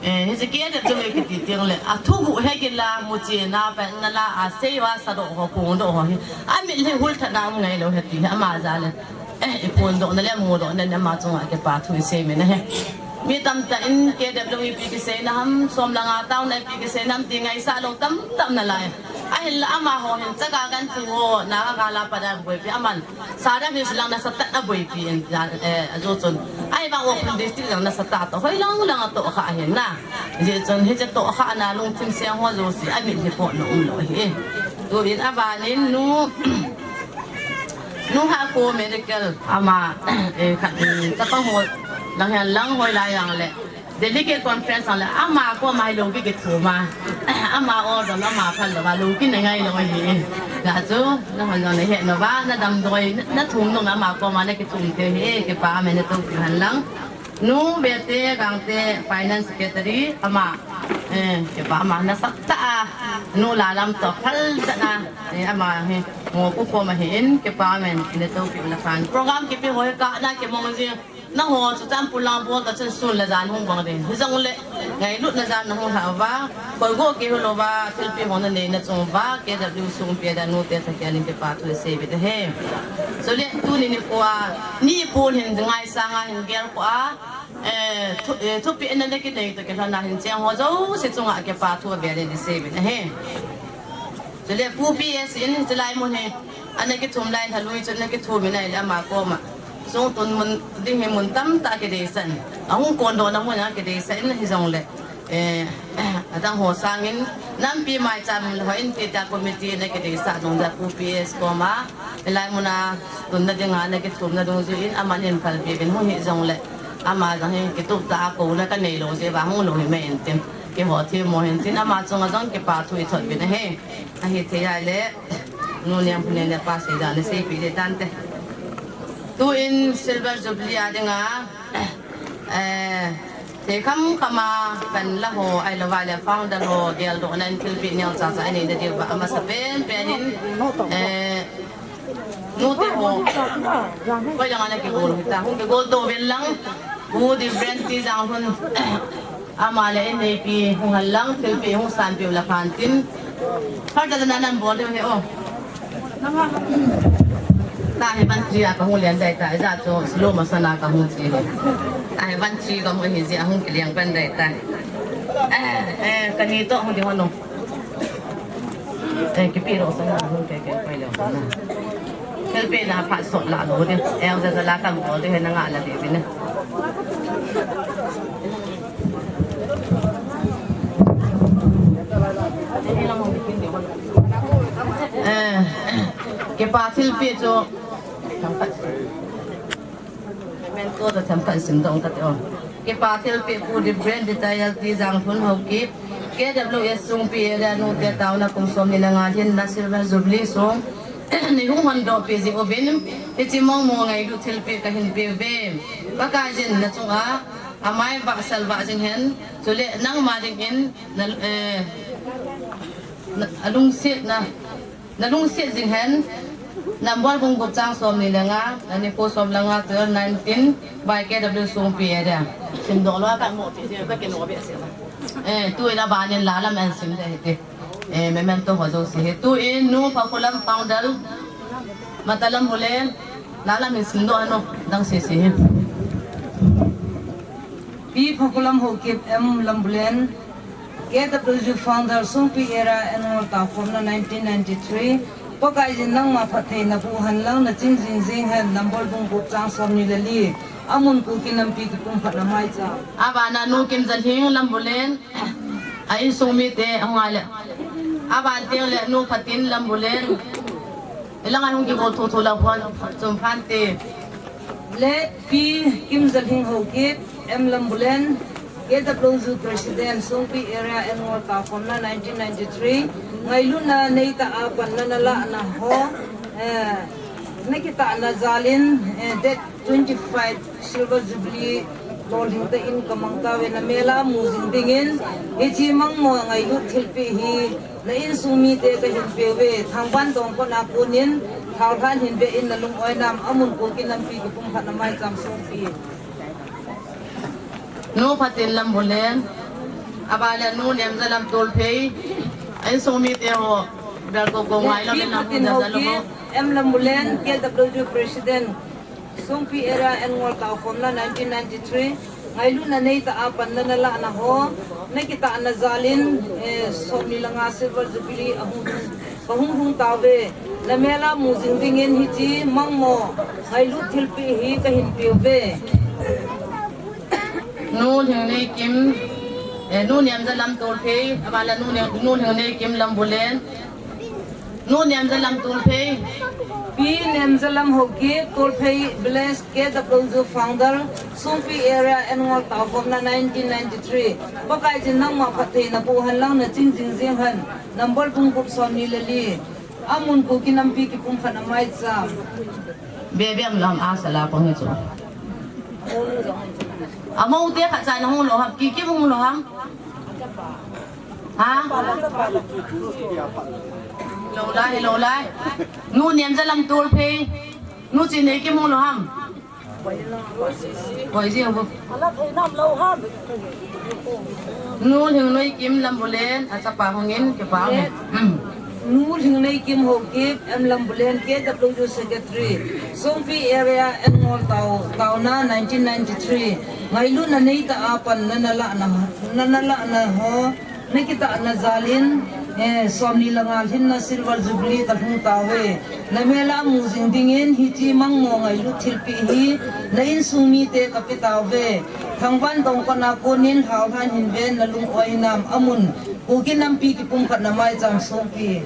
eh, hiche kia de chu kiti tiang le, athuguh he kila, muchena, pen na la, asei va, sadoh ho, phongdoh ho hi, amit le hul thana um ngai lou he ti, ama jal le. Eh, i phondohna le mudohna in ama chunga kipa thu i seiyin ahi. Mi tamtah in K W ipi kiseina ham, som le nga taona ipi kiseina ham ti ngaisah lou tamtah um nalai. Ahinla amaho hin Chaga Gangte ho, Naga gal a pat a boipi aman. Saram Hills lang nasatah in aboipi in, eh, ajo chun. Ahivang Ukhrul District lang nasatah a toh, hoilang lang atohkhah ahi na. Hijeh chun hiche tohkhahna lungthim seng ho jouse amit hi potna umlou ahi. Tuin abanin nu Nu Hako Medical ama, eh, khat, mm, chapang ho lang hihen lang hoilai jong le. Delegate conference jong le ama koma hi loupi kithum a. Ama order ama phal lou va loupi na ngai lou ahi. Hijeh chun nahon jong nahet uva, nadamdoi, nathum nung ama koma nakithum thei ahi, kipa amen, natoh kit hen lang. Nu Vete Gangte, Finance Secretary, ama, eh, kipa ama nasatah a, nu Lalam toh phal tah a, eh, ama hi, mo ku ko ma hi in, kipa amen, natoh kit uva khan. Program kipe ho hi kana kimang jing, nangho chu chan pulang bol ta chun sun le jan hung bang ding. Hijongle, ngailutna jal nahung lha uva, koi go kihou louva, thilpeh ho nanei na chung uva, K W sung pia da nute thakin kipa thu i seiyin ahi. Chule tuni nikho a, ni pon hin ngaisang a hin gel kho a, Eh, thu, eh, thupeh na nakinei toh kilhon a hin cheng ho jouse chunga kipa thu avel in i seiyin ahi. Chule Pu P S in chulai mun hi, ana kithum lai lhalui chun ana kithum in ahile ama koma. Sung tun mun ding hi mun tamtah kideisah in. Ahung kondohna mun a kideisah in hijongle. Eh, adang ho sangin, nampi maicham le ho in tita committee na kideisah nung jeh a Pu P S koma, hilai mun a tunna dinga na kithumna dungjuiyin, aman hin phalpeh uvin hung hijongle, ama jong hi kitup tah a kouna kanei lou jeh uva hung lou hi mai intin, kihou themmo hin tin, ama chunga jong kipa thu i thot uvin ahi, ahithei a le, nu Niamphulien le pa seida na seipeh ding tante. Tuin Silver Jubilee a dinga, Eh, thei khamkham a panla ho, ahilouva le founder ho, geldohna in thilpeh neocha cha inei nadiuva amasapen pen in, eh, nute ho, koi lang ana kigol hita, hung kigol to vel lang, Pu Reverend T. Janglhun, ama le inneipi hung hen lang, thilpeh hung sanpeh u le khan tin, Hoi, ta na nan bol ding ahi o. Tahi ban chi a kahung lian dai ta, ija chu slow motion a kahung chi hi. Tahi ban chi kahung hi jeh a hung kiliang ban dai ta. Eh, eh, kani toh hung ding hon o. Eh, kipi ro sa na hung ke ke pai lo na. Thilpeh na phat sot la lo ding. Eh, ja ja la kan bol ding hi na nga la ding ding na. Eh, kipa thilpeh chu memento chu themkhat simdoh kate o. Kipa thilpeh Pu Reverend Retired T. Janglhun Haokip, K W S Songpi Area Nute Taona kum somni le nga lhinna Silver Jubilee song nei hung hondoh peh jeh uvin, hiche mong mong ngailut thilpeh kahin peh uve. Pakaiyin nachunga amai vahsal vah jing hen, chule nangma dingin na, eh, na, alungsetna, nalungset jing hen, Nambol bung gup chang somni le nga, nikho som le nga, twelve nineteen, by K W Songpi Area. Simdoh lou a kamu ti, ti, ka kino be se. Eh, tuin abanin lalam an sim ding hite. Eh, memento ho jouse hi. Tuin Nu Phakhulam founder, Mata Lambulen, lalam hin simdoh ano, dang sese hi. Pi Phakhulam Haokip, M Lambulen, K W G founder, Songpi Area Annual Taokhomna nineteen ninety-three, Pakaiyin nangma phattheina boh hen lang, naching jing jing hen, Nambol bung gup chang somni le li, amun Kuki nampi kipumkhatna maicham. Abana Nu Kimjalhing Lambulen, a insung mite, ahung a le. Aban teng le Nu Phatin Lambulen. Ilang a hung kibol thotho la phan, chom phante. Le Pi Kimjalhing Haokip, M Lambulen, K W G President, Songpi Area Annual Taokhomna nineteen ninety-three, ngailutna neitah a panna nalahna ho, eh, nakitahna jalin, eh, date twenty-five Silver Jubilee lolhing tah in kamang tauve, namel a mu jing dingin, hiche mangmo ngailut thilpeh hi, na insung mite kahin peh uve, Thangban dong kona konin, thaolhan hin ve in nalung oi nam, amun Kuki nampi kipumkhatna maicham Songpi. Nu Phatin Lambulen, abale Nu Nemjalam Tolphei, a insung mite ho, bel ko ko ngai lou, Pi Phatin Haokip, M Lambulen, K W G President, Songpi area N. Ngoltao khomna nineteen ninety-three, ngailutna neitah a panna nalahna ho, nakitahna jalin, eh, somni le nga Silver Jubilee ahung, kahung hung tauve. Namel a mu jing dingin hiche mangmo ngailut thilpeh hi kahin peuve. Nu Lhingnei Kim, eh, Nu Nemjalam Tolphei, aban le Nu Ne-, Nu Lhingnei Kim Lambulen. Nu Nemjalam Tolphei. Pi Nemjalam Haokip, Tolphei Village, K W J founder, Songpi area N. Ngoltao khomna nineteen ninety-three. Pakaiyin nangma phattheina boh hen lang, naching jing jeng hen. Number bung gup somni le li. Amun Kuki nampi kipumkhatna maicham. Bebem lam a sala pang hi chu. Amou te khat cha nahung lou ham, Kikim hung lou ham? Ha? Lou lai, lou lai. Nu Nemjalam Tolphei. Nu Chinneikim hung lou ham? Koi ji hung. Nu Lhingneikim Lambulen, achapa hungin, kipa hung. Nu Lhingneikim Haokip, M Lambulen, K W J secretary, Songpi area, N. Ngoltao, taona nineteen ninety-three. Ngailutna neitah a panna nalahna, na, nalahna ho, nakitahna jalin, eh, somni le nga lhinna Silver Jubilee kalhung tauve. Namel a mu jing dingin hiche mangmo ngailut thilpeh hi, na insung mite kape tauve. Thangvah dongkona konin lhaolhan hinven, nalung oi nam amun. Kuki nampi kipumkhatna maicham Songpi.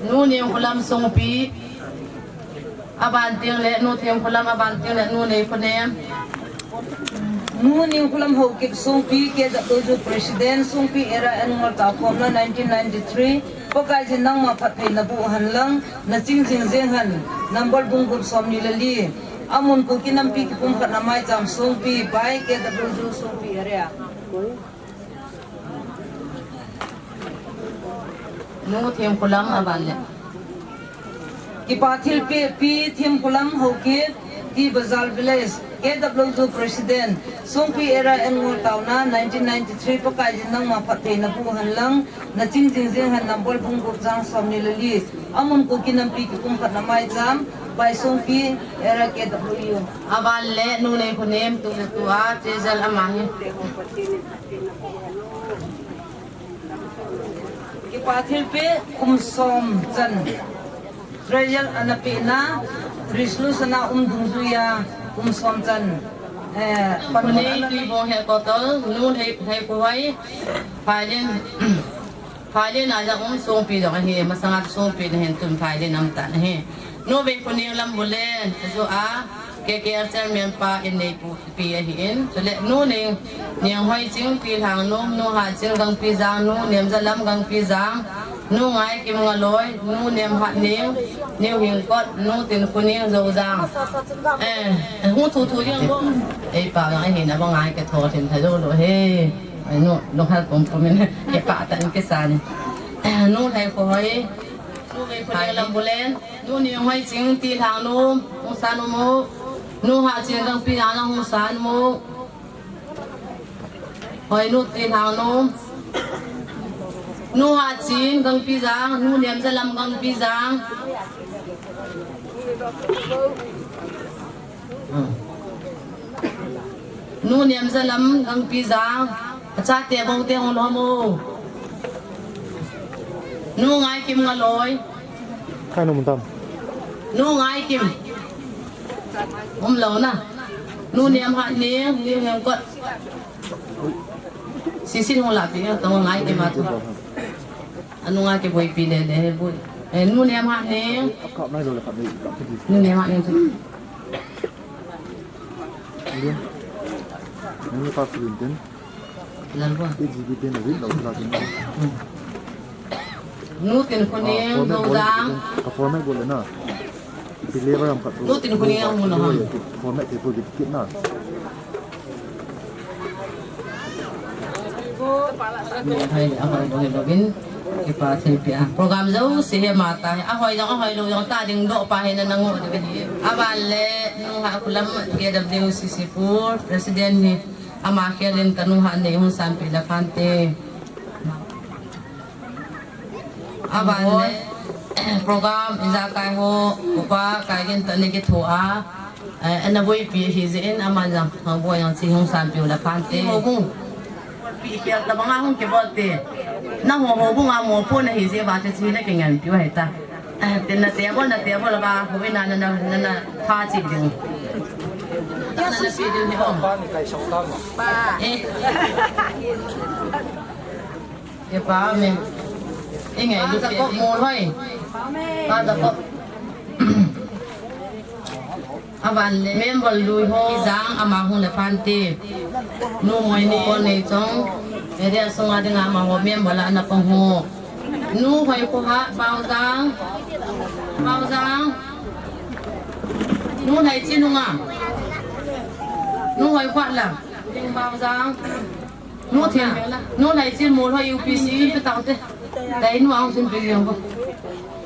Nu Ningkholam Songpi. Aban teng le Nu Themkholam, aban teng le Nu Neikhonem. Nu Ningkholam Haokip Songpi, K W J president, Songpi area N. Ngoltao khomna nineteen ninety-three. Pakaiyin nangma phattheina boh hen lang, naching jing jeng hen. Number bung gup somni le li. Amun Kuki nampi kipumkhatna maicham Songpi, by K W J Songpi area. Nu Themkholam aban le. Kipa thilpeh Pi Themkholam Haokip, T Bazar Village, K W J president, Songpi area N. Ngoltaona nineteen ninety-three, Pakaiyin nangma phattheina boh hen lang, naching jing jeng hen, number bung gup chang somni le li. Amun Kuki nampi kipumkhatna maicham, by Songpi area K W. Aban le Nu Neikhonem tu le tua, chejal ama hi. Kipa thilpeh kum som chan. Treasure ana pehna, resolution a um dungjuiya kum som chan. Eh, Khonei Tuibong Headquarter, Nu Lhei, Lheikhohoi, Phailin, Phailin a jong um Songpi jong ahi, masanga Songpi nahin tun Phailin um tan ahi. Nu Veikhoneng Lambulen, ajo a, K K L chairman pa in neipu. Pi ahin, chule Nu Ning, Ninghoiching Tilhangnom, Nu Hatching Gangpijang, Nu Nemjalam Gangpijang, Nu Ngaikim Ngaloi, Nu Nemhatning, Nu Hingkot, Nu Tinkhoneng Joujang. Eh, hung thu thu jeng bo. Ei pa jong ahin, aba ngai ke tho thin tha jou lou he. Ai nu, lunghel pum pum in, ke pa tan ke san. Eh, Nu Lheikhohoi, Nu Veikhoneng Lambulen, Nu Ninghoiching Tilhangnom, hung san um o. Nu Hatching Gangpijang nang hung san mo. Hoi Nu Tilhangnom. Nu Hatching Gangpijang, Nu Nemjalam Gangpijang. Hmm. Nu Nemjalam Gangpijang. Achate bou te hung lou mo. Nu Ngaikim Ngaloi. Kai nom tam. Nu Ngaikim. Um lou na. Nu Nemhatning, Nu Hingkot. Sisin hung lapi, tong Ngaikim atu. Anu Ngaikim boipi le le he boi. Eh, Nu Nemhatning. Nu Nemhatning. Nang pa filin tin. Lalwa. K G B ten a rit lo la tin. Nu Tinkhoneng Joujang. Ka format bol le na. Deliver am khat. Nu Tinkhoneng ang muna ha. Format te ko dikit na. Hai, ahoi, ahoi, login. Kipa thilpeh a. Program jouse hi mata hi. Ahoi jong, ahoi lou jong ta ding doh pa hi na nangu. Aban le, Nu Hakholam K W C C Pur, President hi. Ama khelin ka Nu Hatnei hung sanpeh le phante. Aban le, program ijakai ho, upa, kaigin tah ni kithoa. Eh, ana boipi hi jeh in aman jong, eh, boi jong chi hung sanpi u le phante. Houbung. Pi khel tabang a hung kibol te. Nangho houbung a mopo nahi jeh uva chi naki nganpi u ahi ta. Eh, te nate bol, nate bol uva, houin a nana, nana pha chi ding. Nana pi ding hi o. Pa. Eh. Kipa ume. Ingai lu Jacob Molhoi. Pa Jacob. Aban le member lui ho jang ama hung le phante. Nu Moini Kolneichong. Area sunga dinga amaho member la ana pang ho. Nu Hoikhohat Baojang. Baojang. Nu Lhaiching nunga. Nu Hoikhohat la. Ding Baojang. Nu Thim, Nu Lhaiching Molhoi U P C, pe tau te. Tai nu ang sun pe jong ko.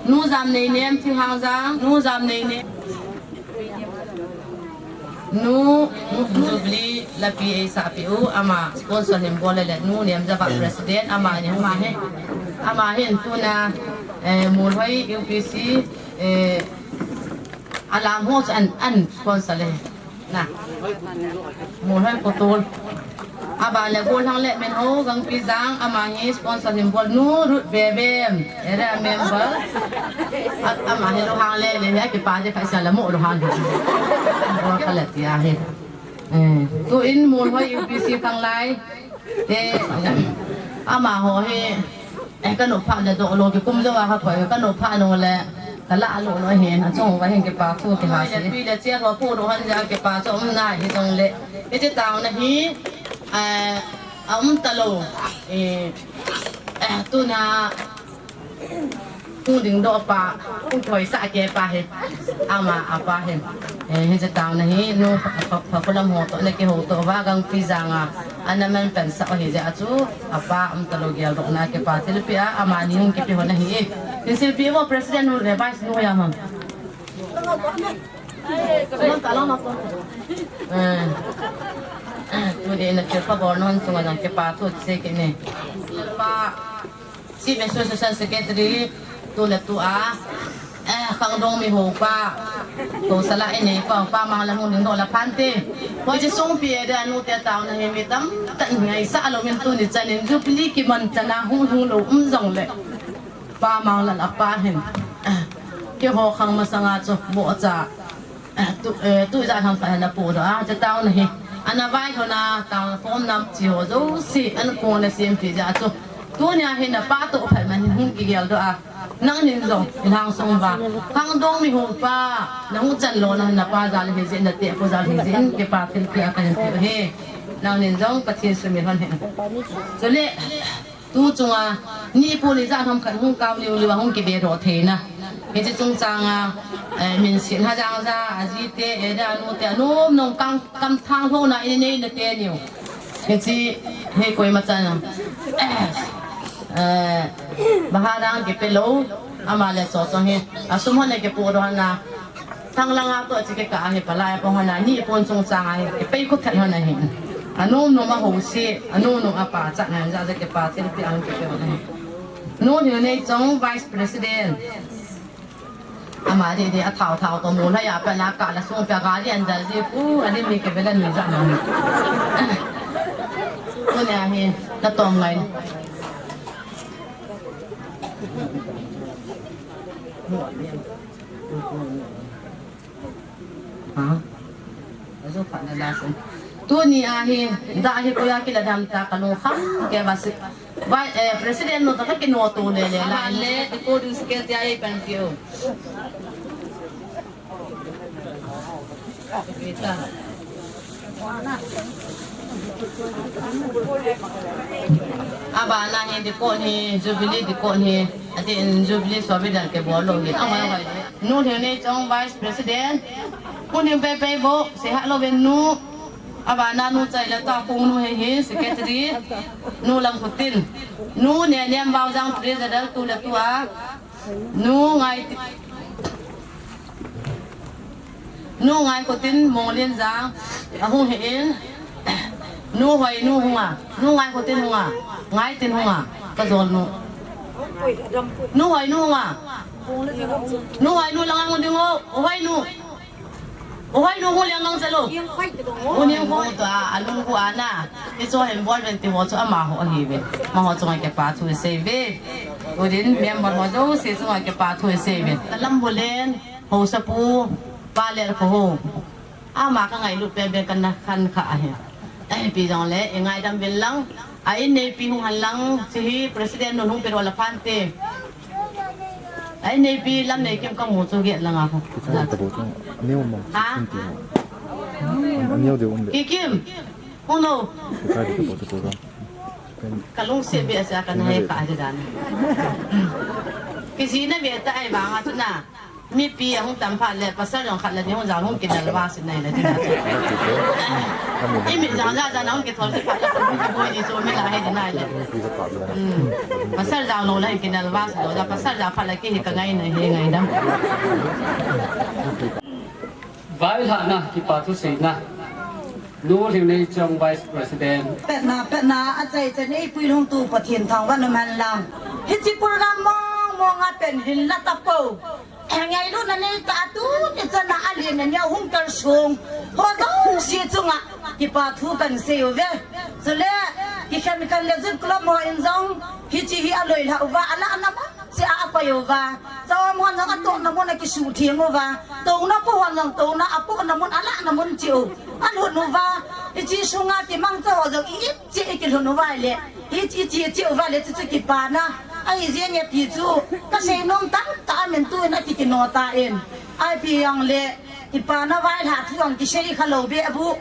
Nu Jamneinem Thinghang jang, Nu Jamneinem. Nu, Nu Jubilee lapi eisah peh u, ama sponsor hin bol le le, Nu Nemjava president, ama ni ama he. Ama hin tuna, eh, Molhoi U P C, eh, alam ho chu an, an sponsor le. Na. Molhoi Kotol. Aban le Golhang le Minho Gangpijang, ama hi sponsor hin bol, Nu Ruth Bebem, area member. A, ama hi lunghang le le, hi akipa je kha sia la mo lunghang. Bol kha le tia hi. Eh, tu in Molhoi U P C khanglai. Te, amaho hi, eh, ka nopha le doh lou, kikum jou a ka koi, ka nopha lou le, ka la lou lou hin, achung uva hin kipa thu kiha se. Tui le chia lou pu lou han ja kipa chu um na hi jong le. Hiche taona hi, eh, a um ta lou, eh, eh, tuna, Hung dingdoh pa, hung thoisah kei pa hi. Ama, apa hin. Eh, hiche taona hi, nu, pha, pha, pha, khulam ho toh, na kihoutoh uva, Gangpijang a, ana manpansah u hi jeh a chu, apa, um talou geldohna kipa thilpeh a, amani hung kipe hon ahi. Hin silpeh uvo, President nu le Vice nu ya mam. Eh, tuni na thilpha bol non chunga jong kipa thu sei kit e. Pa, Chief Association Secretary, tu le tu a, eh, khangdong mi ho pa, ko sala e nei pa, pa Manglam hung dingdoh la phante. Hiche sung pi e de anu te taona hi mi tamtah in ngaisah lou min tuni chan in Jubilee kiman chan a hung hung lou um jong le. Pa Manglam apa hin, eh, keiho khang masanga chu bohcha. Tu, eh, tu ijat ham khat ana podoh a, hiche taona hi. Ana vaihom na, taona khom nam chi ho jouse, ana kong ana sempi jeh a chu. Tunia hi napa toh phat man hin hung kigeldoh a. Nangnin jong, ilhang sung uva. Khangdong mi ho pa, na hung chan lona, napa jal hi jeh in, na tepu jal hi jeh in, kipa thilpeh a kahin pe u ahi. Nangnin jong, Pathen sumil hon hen. Chule, Tu chunga, nipon ijat ham khat hung kao liu liu a hung kibe doh thei na. Hiche chungchang a, eh, min sin ha jang ja, aji te, eh, da nu te, anom nom kang kam thang lhona in nei na te niu. Hiche, hei koima chan a. Eh, bahadang kipe lou, ama le cho chong hi. Asum hon ne kipodoh na. Thang langa toh chi kikah a hi palai a pang hon a, nipon chungchang a hi, kipei khu thet hon ahi. Anom nom a ho si, anom nom a pa chat na, ja ja kipa thilpeh a hung kipe hon ahi. Nu Lhilneichong Vice President. Ama di di a thao thao toh mu la ya pa la ka la sung pa gari an jal ji pu, ani mi ke bela ni ja ma. Tuni a hi, na tom ngai. Ha? Ajo phat na la sen. Tuni a hi, da hi koya kila dam ta ka lungkham kei va si. Vai, eh, President nu toh ka kinoto le le la. Le, recording secretary a pan kio. Abana hi dikon hi, Jubilee dikon hi, ati in Jubilee sobi dan ke bol lou hi. Amai wai. Nu Lhilneichong Vice President, Pu Ningpeipei vo, seihah louvin nu, abana nu Chailata Khongnu hi hi, Secretary, nu Lamkhotin, nu Nenem Baojang Treasurer tu le tu a, nu Ngai, nu Ngaikhotin Monglenjang, ahung hi in, nu Hoinu hunga, nu Ngaikhotin hunga, Ngaitin hunga, kajol nu. Nu Hoinu hunga, nu Hoinu langa hung ding o, Hoinu. Oi, nung hu liang ngang zalo. Ui, nung hu to a, anung hu ana. Hichu hin bol ven ti ho chu amaho ahi ve. Amaho chunga kipa thu isei ve. Ui, din member ho jouse chunga kipa thu isei ve. Ka lam bol len, haosapu, Pa Lerkhohao. Ama ka ngailut penpen kana khan kha ahi. Eh, ipi jongle, ingaidam uvin lang. A inneipi hung hen lang, hiche hi president nun hung pe lou le phante. A inneipi Lamneikim kamu chu get lang a khu. Kita ta bo chu, aneo ma. Ha? Aneo de um de. Kikim. Hung no. Kita de ta bo chu program. Kalungset beh a chu kana he kha ahi dan. Kijihna beh tah ahi vang a chu na. Mipi ahung tam phat le, pasal jong khat le ni hung jao hung kinel va si nai le ti na. Imit jao jao jao na hung kithol ti phat le, boi ni chu mi la he ti nai le. Hmm. Pasal jao lou le kinel va si lou, jao pasal jao phat le kihi ka ngai nai he ngaidam. Vailhahna, kipa thu seina. Nu Lhingneichong Vice President. Petna, petna, achai chan eipui lhungtu Pathen thangvah in umhen lang. Hiche program mong mong a pen hin la tapou. Ngailutna neitah a tuni chan a alen aneo hung kalsong ho jouse chunga kipa thu kahin sei uve. Chule kikhen khen le Youth Club ho in jong hiche hi aloilhah uva, alahna mun cheh a apai uva. Chom hon jong atohna mun a kisuhtheng uva. Touna po hon jong touna apohna mun, alahna mun cheh u alhun uva. Hiche sunga kimangcha ho jong i it cheh i kilhun uva le. Hiche, hiche, hiche uva le, chuchu kipana ahi jenge ti chu kasei nom tamtah aum in, tuin akikino tan. Ipi jongle, kipana vailhah thu jong kisei kha lou beh a bu.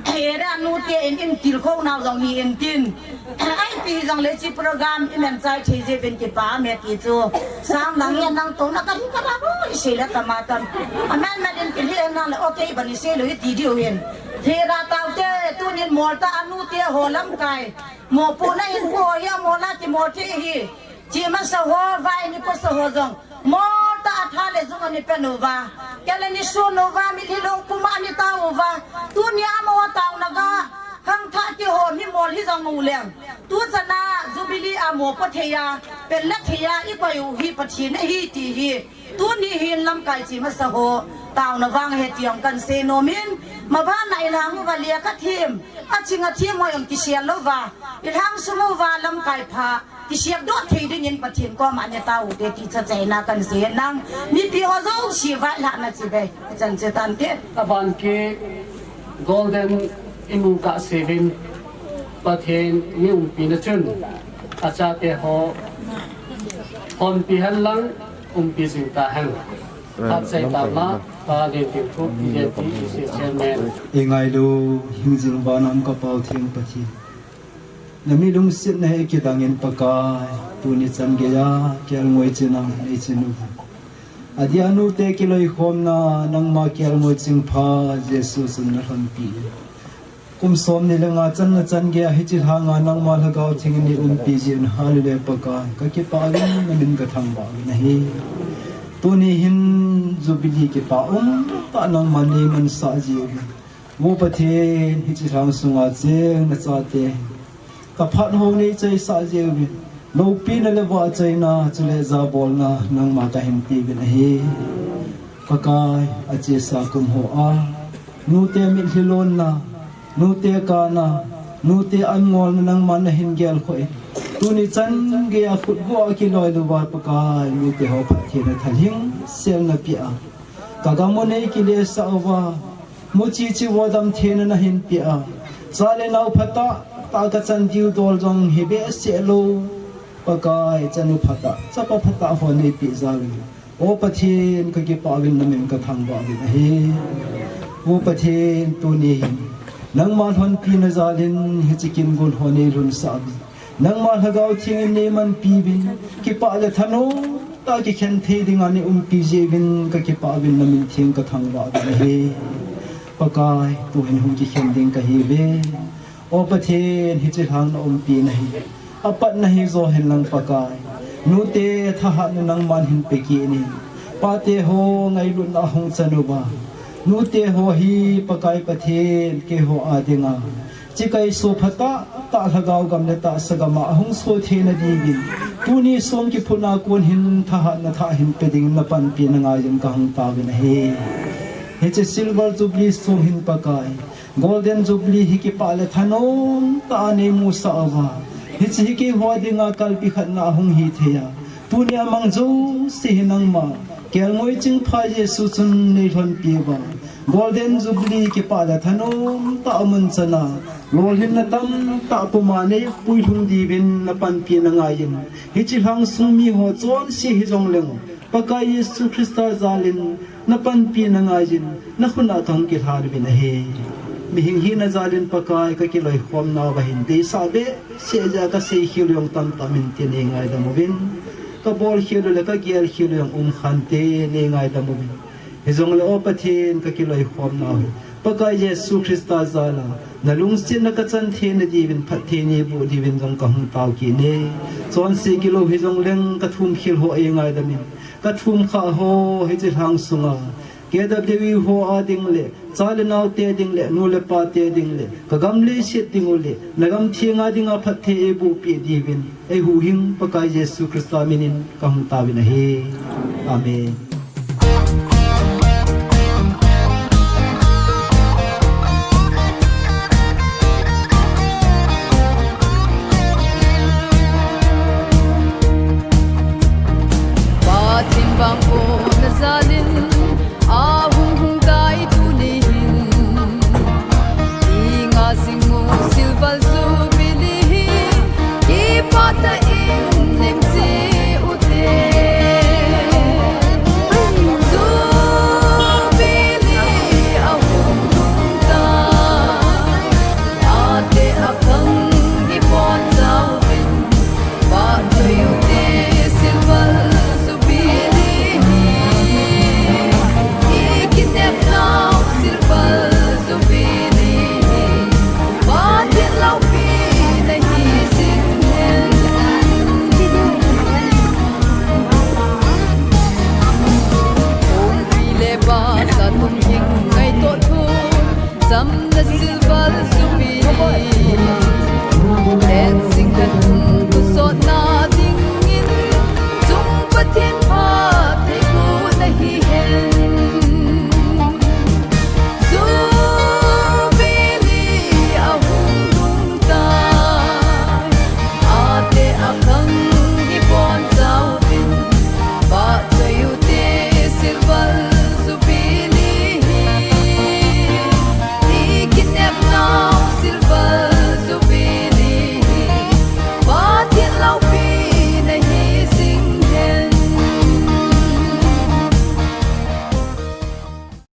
Area nute in, in tilkhou nau jong hi intin. Ipi jongle hiche program i manchah thei jeh uvin kipa aume ti chu. Sang lang e, nang touna kahin kala bu isei le tama tam. Amen, amen in kile nang le, okay, ban isei lou hi ti diu hin. Thira taute, tunin moltah a nute ho lamkai. Mopohna in pu ho hi amol a kimol thei ahi. Chemasa ho, vai ni kosa ho jong. Moltah a tha le jung ana pen uva. Kei le ni sun uva, mitlhi lou puma ana tao uva. Tuni a amaho taona ga. Khangthah kihom hi mol hi jong u leng. Tuchan a Jubilee a mopo thei a. Pen le thei a i koi u hi Pathen ahi ti hi. Tuni hin lamkai chemasa ho, taona vang ahi ti jong kahin sei nom in, maban a i lhang uva lekha them, aching athem ho jong kisel louva, i lhang sung uva lamkai pha, kisep doh thei dingin Pathen koma na tao ute ti chachaina kahin sei nang, mipi ho jouse vailhahna chibai, chan che tante. Aban ki Golden Inung Kahsevin, Pathen in umpi na chun, achate ho, honpi hen lang, umpi jing ta hen. Phat sei tama, Pa Lentinthup, T J P E C Chairman. Ei ngailu, hingjing vana um ka Pau Theng Pathen. Na mi lungsetna hi kidang in Pakai, tuni chan geiya, kelngoi china, nei chinu. Adia nute kiloikhomna, nangma kelngoi chingpha, Jesu chun na lhonpi. Kum som ni le nga channa chan geiya hiche lhanga nangma Lhagao Theng in nei umpi jeh un hallelujah Pakai, ka kipah uvin, na min ka thangvah uvin ahi. Tuni hin Jubilee kipa umtah nangman nei mansah jeh uvin. Mo Pathen, hiche lhang sunga cheng na chate. Ka phat ho nei chaisah jeh uvin. Loupina le vahchoina, chule jabolna, nangma ka hin pe uvin ahi. Pakai, achesa kum hoa. Nute mitlhi lonna, nute kana, nute an ngolna nangman na hin gelkhoh in. Tuni chan geiya khutguh a kiloi louva Pakai, nute ho phattheina thalhing selna pia. Ka gam u nei kilesah uva, muchi chi vodam thena na hin pia. Cha le nao phatah, tah ka chan diu dol jong hi behseh lou. Pakai chanu phatah, chapa phatah ho nei pe jal in. O Pathen ka kipah uvin na min ka thangvah uvin ahi. O Pathen tuni hin. Nangma lhonpina jal in hiche kin gun ho nei lhunsah uvin. Nangma Lhagao Theng in nei manpi uvin, kipah le thanom tah a kikhen thei dinga nei umpi jeh uvin, ka kipah uvin na min theng ka thangvah uvin ahi. Pakai, tuhin hung kikhen ding kahi uve. O Pathen, hiche lhang na umpi na hi. Apatna hi jo hen lang Pakai. Nute thahatna nangman hin pe kit in. Pate ho ngailutna ahung chan uva. Nute ho hi Pakai Pathen, keiho a dinga. Chikai so phatah, tah Lhagao gam le tahsa gam a ahung so theina dingin. Tuni song kiphutna kon hin thahatna thah hin pe dingin na panpina ngai in ka hung taovin ahi. Hiche Silver Jubilee sung hin Pakai, Golden Jubilee hi kipah le thanom tah a neimusah uva, hiche hi keiho dinga kalpi khatna ahung hi thei a, tunia mang jouse hi nangma kelngoi chingpha Jesu chun neilhonpi uva, Golden Jubilee kipah le thanom tah a mun chana, lolhinna tamtah puma neipuilhung diuvin napanpina ngaiyin, hiche lhang sung miho chonse hijongleng, Pakai Jesu Christa jalin napanpina ngaiyin, nakhut a kahung kilhan uvin ahi. Mihing hina jalin Pakai kakiloikhomnauva hin deisah behseh jeh a kaseikhel u jong tamtah umin tin neingaidam uvin, kabolkhel u le kagelkhel u jong umkhante, neingaidam uvin. Hijongle O Pathen, kakiloikhomnau hi Pakai Jesu Christa jal a, nalungsetna kachan theina diuvin phatthei neiboh diuvin jong kahung tao kit e. Chonse gilou hijongleng kathumkhel ho eingaidam in, kathumkhah ho hiche lhang sunga K W E ho a ding le, cha le naote ding le, nu le pate ding le, kagam leiset ding u le, nagam thenga dinga phatthei eibohpeh diuvin, eihuhhing Pakai Jesu Christa minin kahung taovin ahi. Amen.